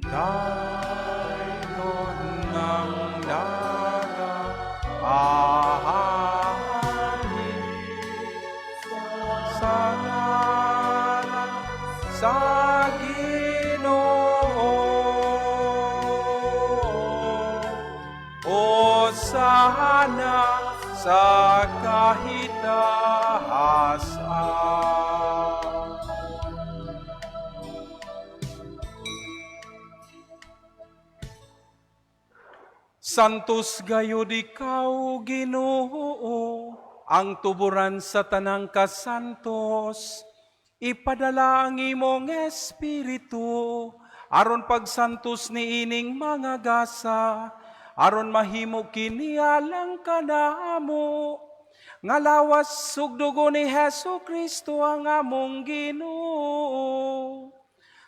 Dayon ng daga ahani sa ngalan sa Ginoo. Hosana sa kahitaas. Santos gayud ikaw, Ginoo, ang tuburan sa tanang kasantos. Ipadala ang imong espiritu aron pagsantos niining mga gasa, aron mahimo kini alang kanamo nga lawas ug dugo ni Hesu Kristo ang among Ginoo.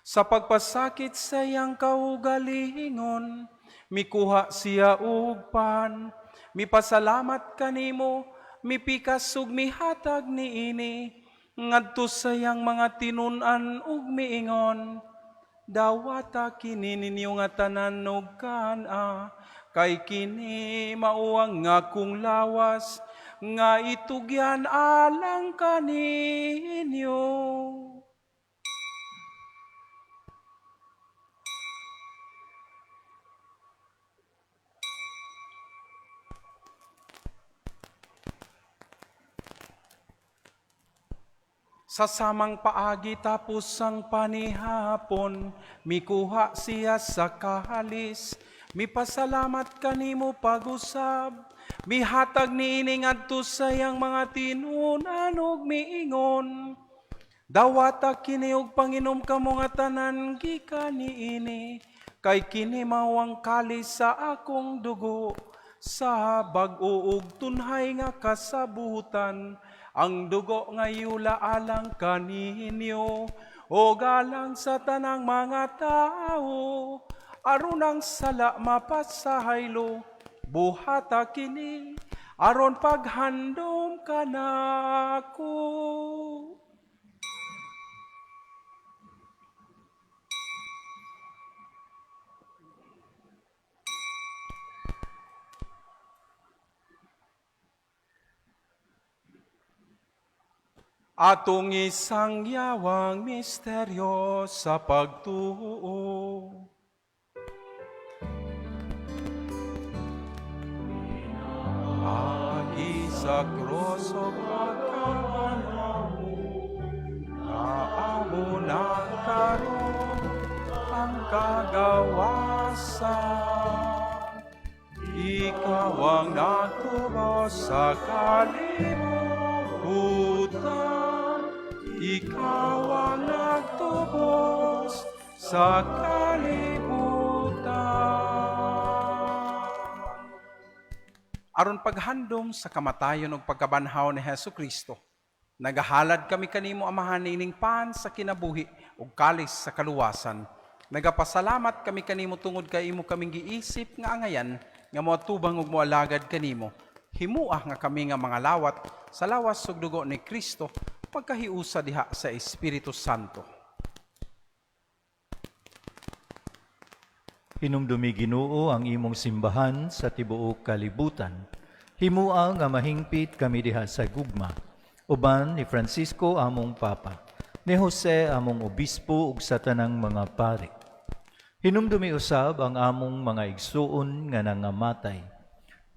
Sa pagpasakit sa iyang kaugalingon, mikuha siya og pan, mipasalamat kanimo, mipikas ug mihatag niini ngadto sa iyang mga tinun-an ug miingon, "Dawata kini ninyo nga tanan ug kan-a, kay kini mao ang akong lawas nga itugyan alang kaninyo." Sa samang paagi tapos ang panihapon, mikuha siya sa kahalis, mipasalamat kanimo pag-usab, mihatag niini ngadto sa iyang mga tinun-an ug miingon, "Dawata kini og panginom kamo nga tanan gikan niini, kay kini mao ang kalis sa akong dugo, Sa bag-o ug tunhay nga kasabutan, ang dugo nga yula alang kaninyo ug alang sa tanang mga tawo, aron ang sala mapasaylo. Buhata kini aron paghandom kanako. Atong isang yawang misteryo sa pagtuo. Agi sa krus ug pagkabanhaw, naamo na karon ang kagawasan. Ikaw ang nagtubos sa kalibutan. Ikaw ang nagtubos sa kalibutan. Aron paghandom sa kamatayon ug pagkabanhaw ni Hesus Kristo, nagahalad kami kanimo, Amahan, ining pan sa kinabuhi ug kalis sa kaluwasan. Nagapasalamat kami kanimo tungod kay imo kaming giisip nga angayan nga moatubang ug moalagad kanimo. Himua nga kami nga mga lawat sa lawas ug dugo ni Kristo pagkahiusa diha sa Espiritu Santo. Hinumdumi, Ginoo, ang imong simbahan sa tibuok kalibutan. Himua nga mahingpit kami diha sa gugma. Uban ni Francisco among Papa, ni Jose among Obispo ug sa tanang mga pari. Hinumdumi usab ang among mga igsuon nga nangamatay.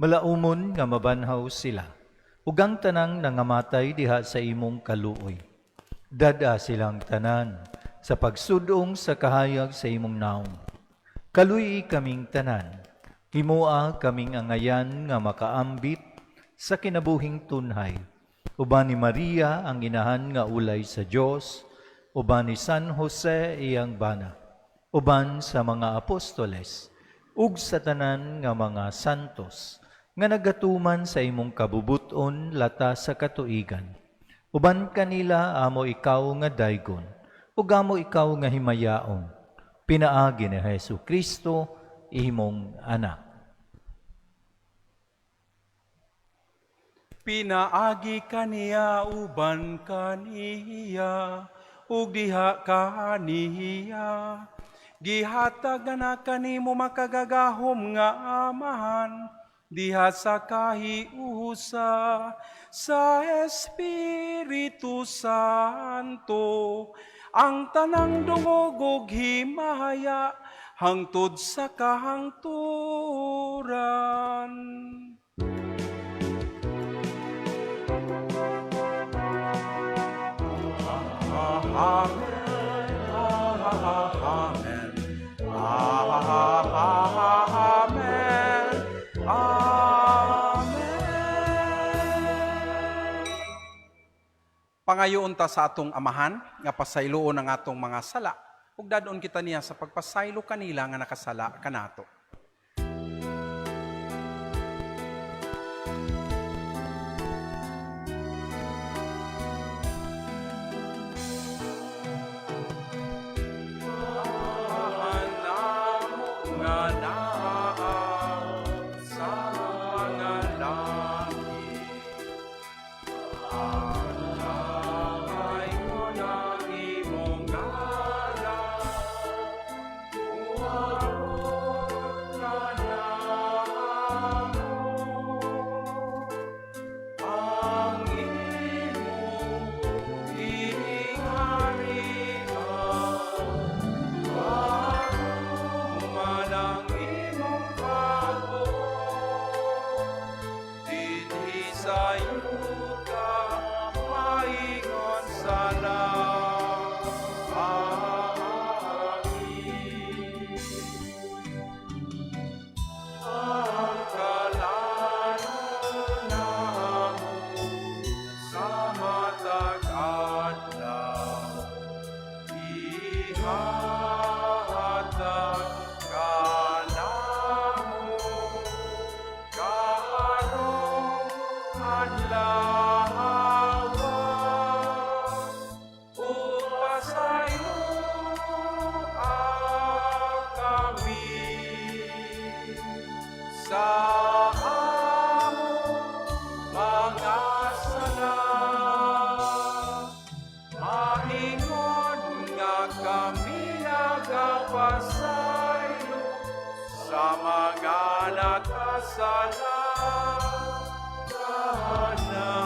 Malaumon nga mabanhaw sila, ug ang tanang nangamatay diha sa imong kaluoy. Dad-a silang tanan sa pagsudong sa kahayag sa imong naong. Kaluy kaming tanan, himua kaming angayan nga makaambit sa kinabuhing tunhay. Uban ni Maria ang inahan nga ulay sa Dios, uban ni San Jose iyang bana, uban sa mga apostoles, ug sa tanan nga mga santos, nga nagatuman sa imong kabubuton lata sa katuigan. Uban kanila amo ikaw nga daygon, ug amo ikaw nga himayaon, pinaagi ni Hesu Kristo, imong anak. Pinaagi kaniya, uban kaniya, ug diha kaniya, gihatag na kanimo makagagahom nga Amahan, diha sa kahiusa sa Espiritu Santo, ang tanang dungog ug himaya hangtod sa kahangturan. Amen. Amen. Amen. Amen. Pangayoon ta sa atong Amahan nga pasayloon ang atong mga sala ug dadon kita niya sa pagpasaylo kanila nga nakasala kanato. Amahan namo nga naa sa mga langit, Alay ang imong ngalan, Muabot sala kanamo.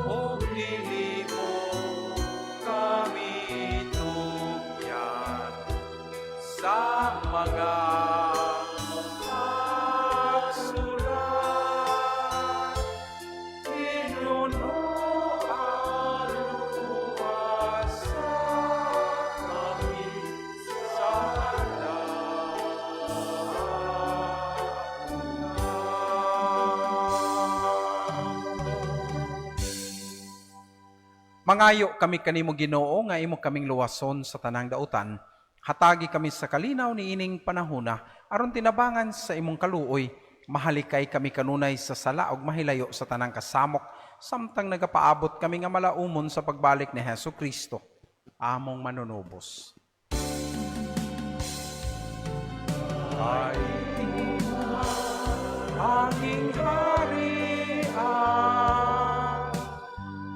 Ug dili mo kami tugyan sa mga hagsurat. Hinunoan luwasa kami sa Mangayo kami kanimo, Ginoo, nga imo kaming luwason sa tanang dautan. Hatagi kami sa kalinaw niining panahona aron tinabangan sa imong kaluoy mahalikay kami kanunay sa sala ug mahilayo sa tanang kasamok samtang nagapaabot kami nga malaumon sa pagbalik ni Hesus Kristo among manunubos. Kay aking harian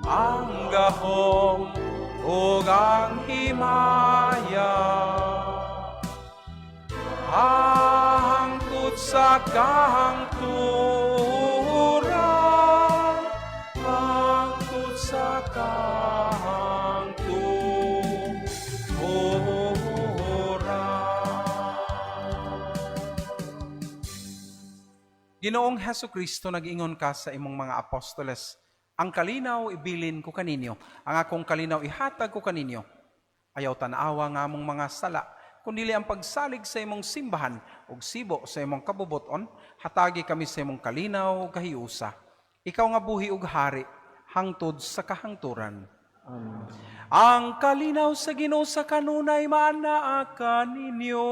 ang gahom ug ang himaya hangtod sa kahangturan, hangtod sa kahangturan. Ginoong Hesus Kristo, nag-ingon ka sa imong mga apostoles, "Ang kalinaw ibilin ko kaninyo, ang akong kalinaw ihatag ko kaninyo. Ayaw tan-awa nga among mga sala, kundili ang pagsalig sa imong simbahan ug sibo sa imong kabubuton, hatagi kami sa imong kalinaw ug kahiusa. Ikaw nga buhi ug hari hangtod sa kahangturan." Amen. Ang kalinaw sa Ginoo sa kanunay maanaa kaninyo.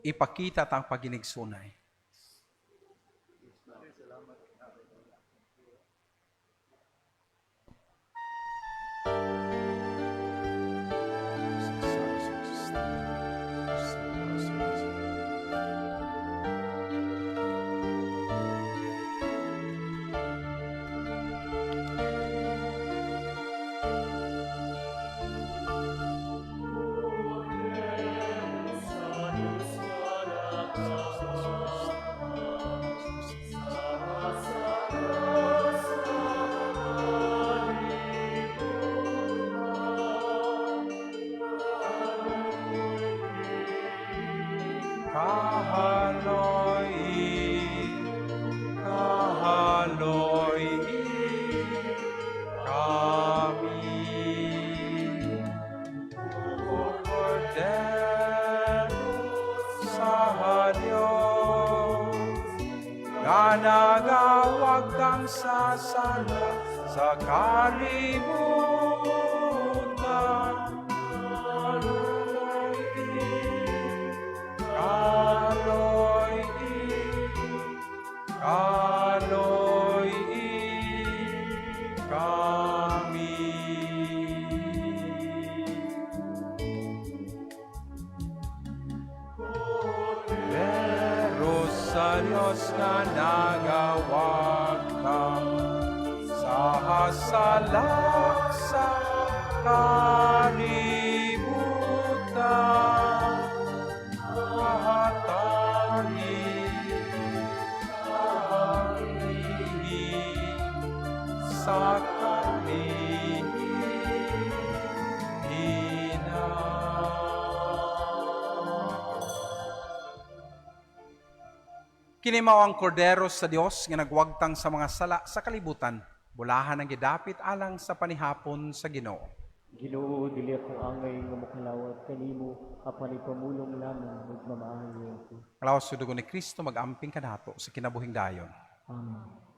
Ipakita ta ang paginigsunay. Kahaloy, kahaloy, kami. Kordero sa Diyos, nga nagawagtang sa sala sa kalibutan. Kaloy, kaloy, kaloy, kami. Pero sa Diyos nga nagawagtang sa hasalak sa kalibutan, mahatagi kami sa kalihina. Kini mao ang kordero sa Dios nga nagwagtang sa mga sala sa kalibutan. Bulahan ang gidapit alang sa panihapon sa Ginoo. Ginoo, dili ako angay nga mokalawat kanimo, apan ipamulong lamang ug mamaayo ako. Ang lawas ug dugo ni Kristo mag-amping kanato sa kinabuhing dayon. Amen.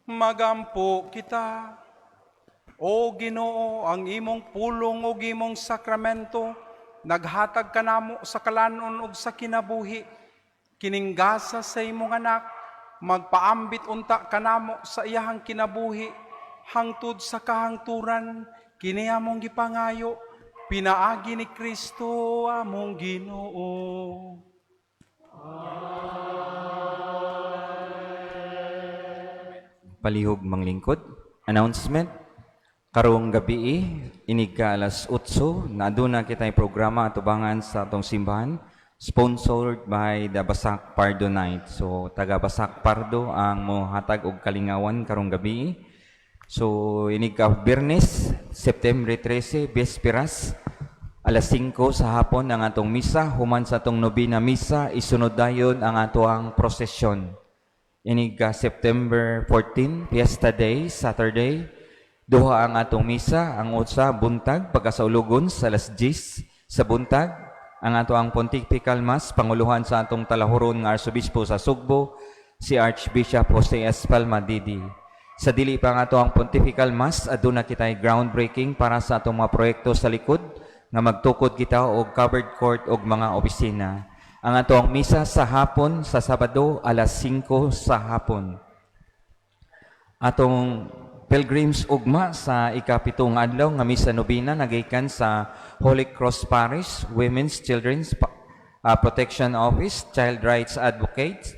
Magampo kita. O Ginoo, ang imong pulong ug imong sakramento naghatag kanamo sa kalanon ug sa kinabuhi. Kining gasa sa imong anak, magpaambit unta kanamo sa iyahang kinabuhi hangtod sa kahangturan. Kini among gipangayo pinaagi ni Kristo among Ginoo. Palihog manglingkod. Announcement. Karong gabi, inig ka alas 8, na aduna kitay programa atubangan sa atong simbahan, sponsored by the Basak Pardo Night. So taga Basak Pardo ang mohatag og kalingawan karong gabi. So inig ka Biyernes, September 13, Bisperas, alas 5 sa hapon ang atong misa, human sa atong nobena misa, isunod dayon ang atoang prosesyon. Inig ka September 14, Fiesta Day, Saturday, duha ang atong misa, ang utsa buntag pagkasaulugon sa alas 10 sa buntag, ang ato ang Pontifical Mass panguluhan sa atong talahuron nga Arsobispo sa Sugbo, si Archbishop Jose S. Palma Didi. Sa dili pa nga ato ang Pontifical Mass, aduna kitay groundbreaking para sa atong mga proyekto sa likod nga magtukod kita og covered court og mga opisina. Ang ato ang misa sa hapon sa Sabado alas 5 sa hapon. Atong Pilgrims ugma sa ikapitong adlaw nga misa nobina nagikan sa Holy Cross Parish, Women's Children's Protection Office, Child Rights Advocates,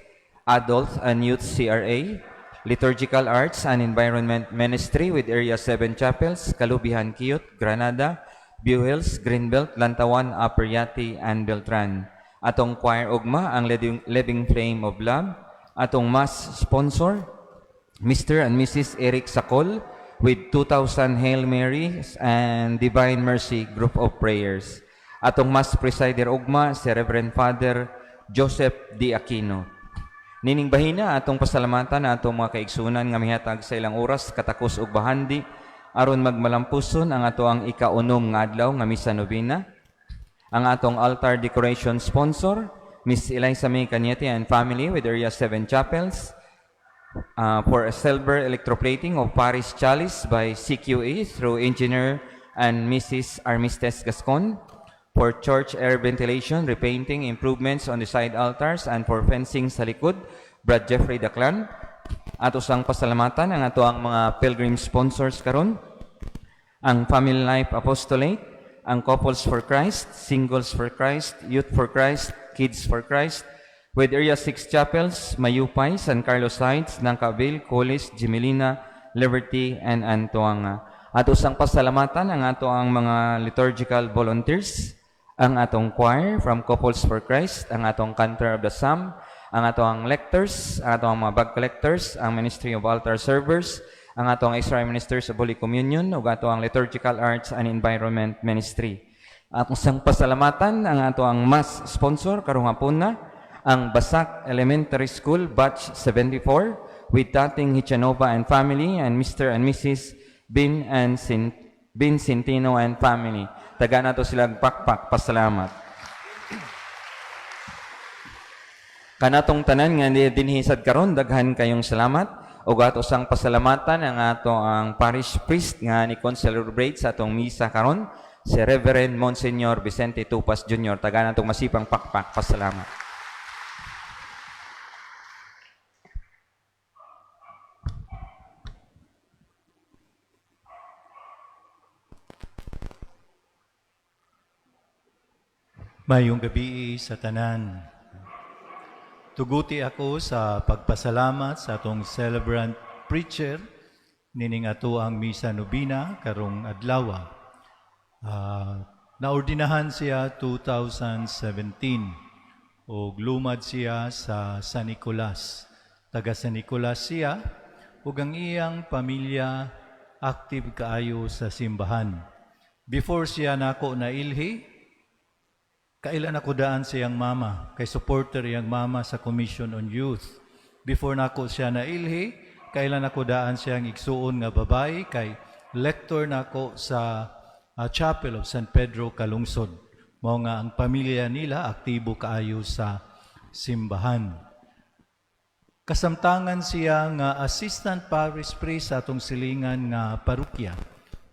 Adult and Youth CRA, Liturgical Arts and Environment Ministry with Area 7 Chapels, Kalubihan Kiyot, Granada, View Hills, Greenbelt, Lantawan, Upper Yati, and Beltran. Atong choir ugma ang Living Flame of Love. Atong mass sponsor, Mr. and Mrs. Eric Sakol with 2,000 Hail Marys and Divine Mercy Group of Prayers. Atong mass presider ugma si Reverend Father Joseph D. Aquino. Nining bahina atong pasalamatan na atong mga kaigsunan nga mihatag sa ilang oras katakos ug bahandi aron magmalampuson ang ato ang ikaunom nga adlaw nga misa nobena. Ang atong altar decoration sponsor, Miss Eliza May Cañete and family with Area 7 Chapels, for a silver electroplating of Paris Chalice by CQE through Engineer and Mrs. Armistes Gascon, for church air ventilation, repainting, improvements on the side altars, and for fencing sa likod, Brad Jeffrey Daclan. Ato sang pasalamatan ang ato ang mga pilgrim sponsors karon, ang Family Life Apostolate, ang Couples for Christ, Singles for Christ, Youth for Christ, Kids for Christ, with Area 6 Chapels, Mayupay, San Carlos Heights, Nangkaville, Colis, Gmelina, Liberty, and Antoanga. Ato sang pasalamatan ang ato ang mga liturgical volunteers, ang atong choir from Couples for Christ, ang atong cantor of the Psalm, ang ato ang lectors, ang ato ang mga bag collectors, ang Ministry of Altar Servers, ang ang atong Extra Ministers of Holy Communion ug ato ang Liturgical Arts and Environment Ministry. Atong sang pasalamatan ang ato ang mass sponsor karong hapon na ang Basak Elementary School Batch 74 with Tating Hichanova and family and Mr. and Mrs. Bin Centino and family. Taga nato sila pakpak pasalamat. Kanatong tanan nga dinhi sad karon, daghan kayong salamat ug ato sang pasalamatan ang ato ang parish priest nga ni celebrate sa atong misa karon, si Reverend Monsignor Vicente Tupas Jr. Taga natong masipang pakpak pasalamat. Mayong gabi sa tanan. Tuguti ako sa pagpasalamat sa atong celebrant preacher nining ato ang misa nobina karong adlaw. Naordinahan siya 2017 ug lumad siya sa San Nicolas. Taga San Nicolas siya ug ang iyang pamilya active kaayo sa simbahan. Before siya nako nailhi, kailan ako daan siyang mama, kay supporter iyang mama sa Commission on Youth. Before nako siya nailhi, kailan ako daan siyang igsuon nga babae, kay lector nako sa Chapel of San Pedro, Calungsod. Mao nga ang pamilya nila aktibo kaayo sa simbahan. Kasamtangan siya nga assistant parish priest sa atong silingan nga parokya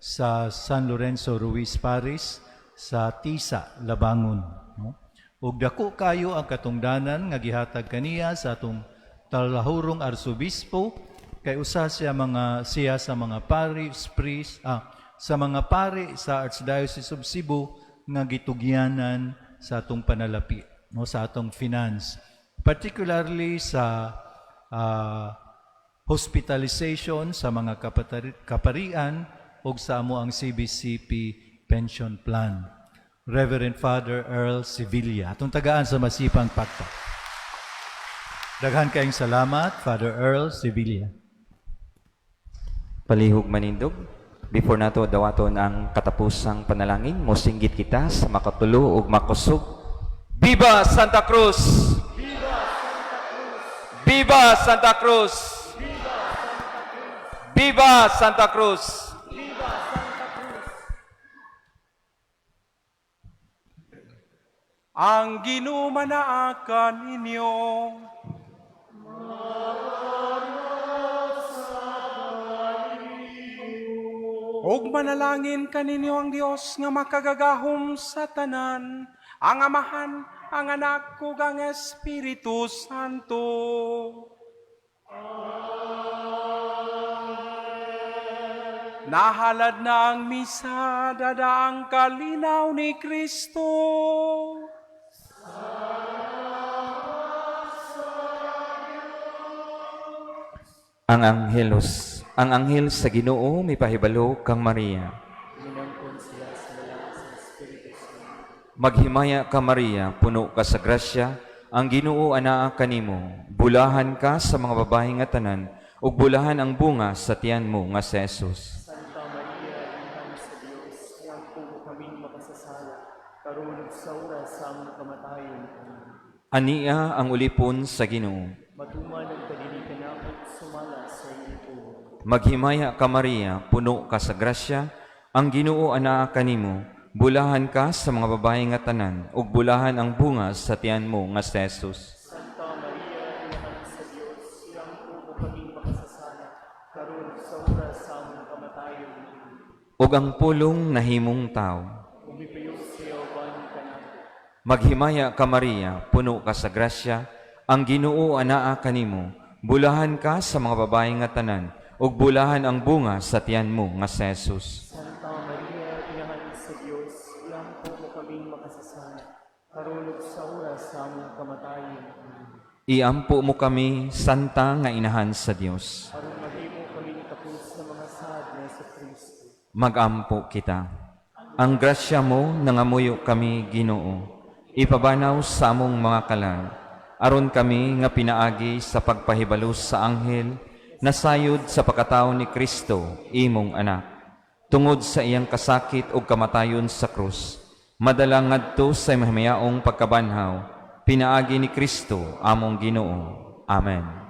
sa San Lorenzo Ruiz Parish sa Tisa, Labangon. No? Ug dako kayo ang katungdanan nga gihatag kaniya sa atong talahurong arsobispo kay usa siya sa mga parish priest, sa mga pari sa Archdiocese of Cebu nga gitugyanan sa atong panalapi, no, sa atong finance, particularly sa hospitalization sa mga kaparian ug sa amo ang CBCP pension plan. Reverend Father Earl Sevilla. Atong tagaan sa masipang pakpak. Daghan kayong salamat, Father Earl Sevilla. Palihog manindog. Before nato dawaton ang katapusang panalangin, mosinggit kita sa makatulo ug makusog. Viva Santa Cruz! Viva Santa Cruz! Viva Santa Cruz! Ang Ginoo manaa kaninyo. Og manalangin kaninyo ang Dios nga makagagahom sa tanan, ang Amahan, ang Anak ug ang Espiritu Santo. Nahalad na ang misa, dada ang kalinaw ni Kristo. Ang anghel sa Ginoo mipahibalo kang Maria. Minangkon siya sa lalang sa Espiritu Santo. Maghimaya ka, Maria, puno ka sa grasya, ang Ginoo anaa kanimo. Bulahan ka sa mga babae nga tanan, ug bulahan ang bunga sa tiyan mo nga si Jesus. Santa Maria, Inahan sa Dios, iampo mo kaming makasasala, karon ug sa oras sa among kamatayon. Amen. Ania ang ulipon sa Ginoo. Matuman ang kadili kanako sumala sa iyong pulong. Maghimaya ka, Maria, puno ka sa grasya, ang Ginoo anaa kanimo. Bulahan ka sa mga babae nga tanan, ug bulahan ang bunga sa tiyan mo nga si Jesus. Santa Maria, Inahan sa Dios, iampo mo kaming makasasala, karon ug sa oras sa among kamatayon. Amen. Ug ang pulong nahimong tao. Umipayog siya uban kanako. Maghimaya ka, Maria, puno ka sa grasya, ang Ginoo anaa kanimo. Bulahan ka sa mga babae nga tanan, ug bulahan ang bunga sa tiyan mo nga si Jesus. Santa Maria, Inahan sa Dios, iampo mo kaming makasasala, karon ug sa oras sa among kamatayon. Amen. Iampo mo kami, Santa nga Inahan sa Dios. Aron mahimo kaming takos sa mga saad ni Kristo. Magampo kita. Ang grasya mo nangamuyo kami, Ginoo. Ipabanaw sa among mga kalag. Aron kami nga pinaagi sa pagpahibalo sa anghel Nasayod sa pagkatao ni Kristo, imong anak. Tungod sa iyang kasakit ug kamatayon sa krus, madala ngadto sa mahimayaong pagkabanhaw, pinaagi ni Kristo among Ginoo. Amen.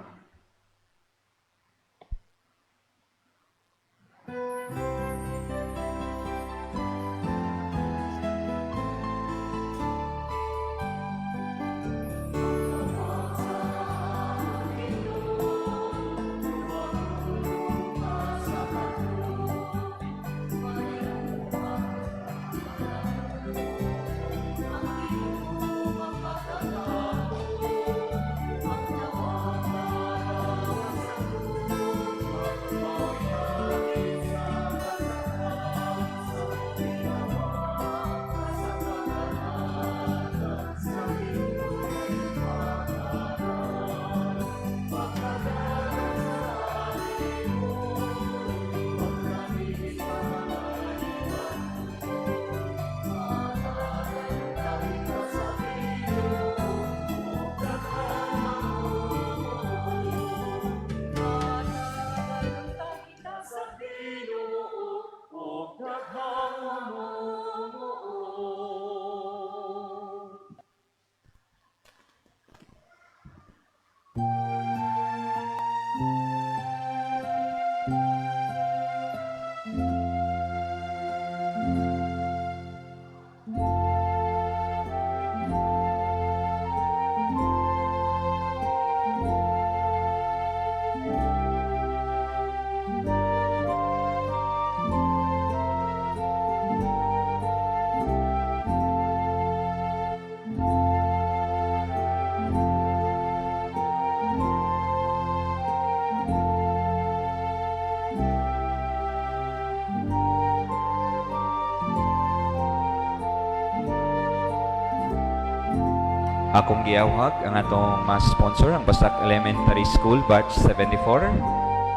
Akong giawhag ang atong mas sponsor, ang Basak Elementary School Batch 74.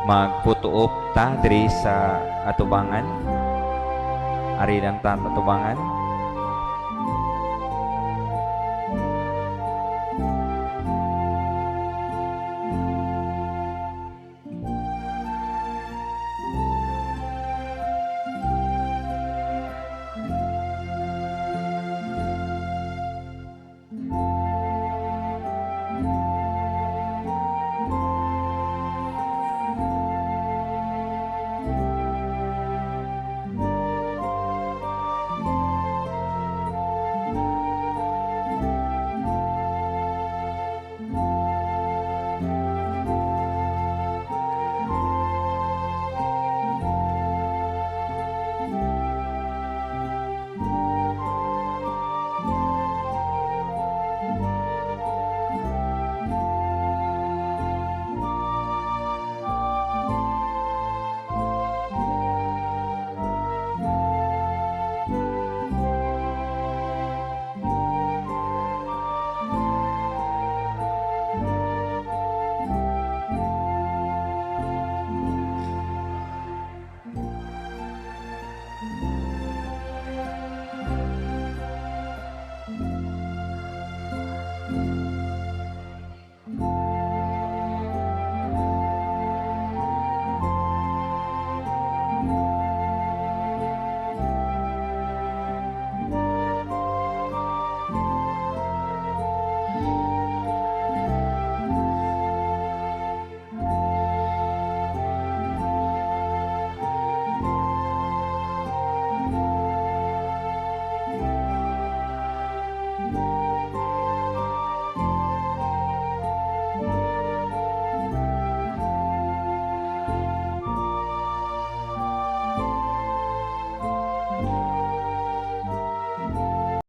Magputuop ta diri sa atubangan. Ari lang ta atubangan.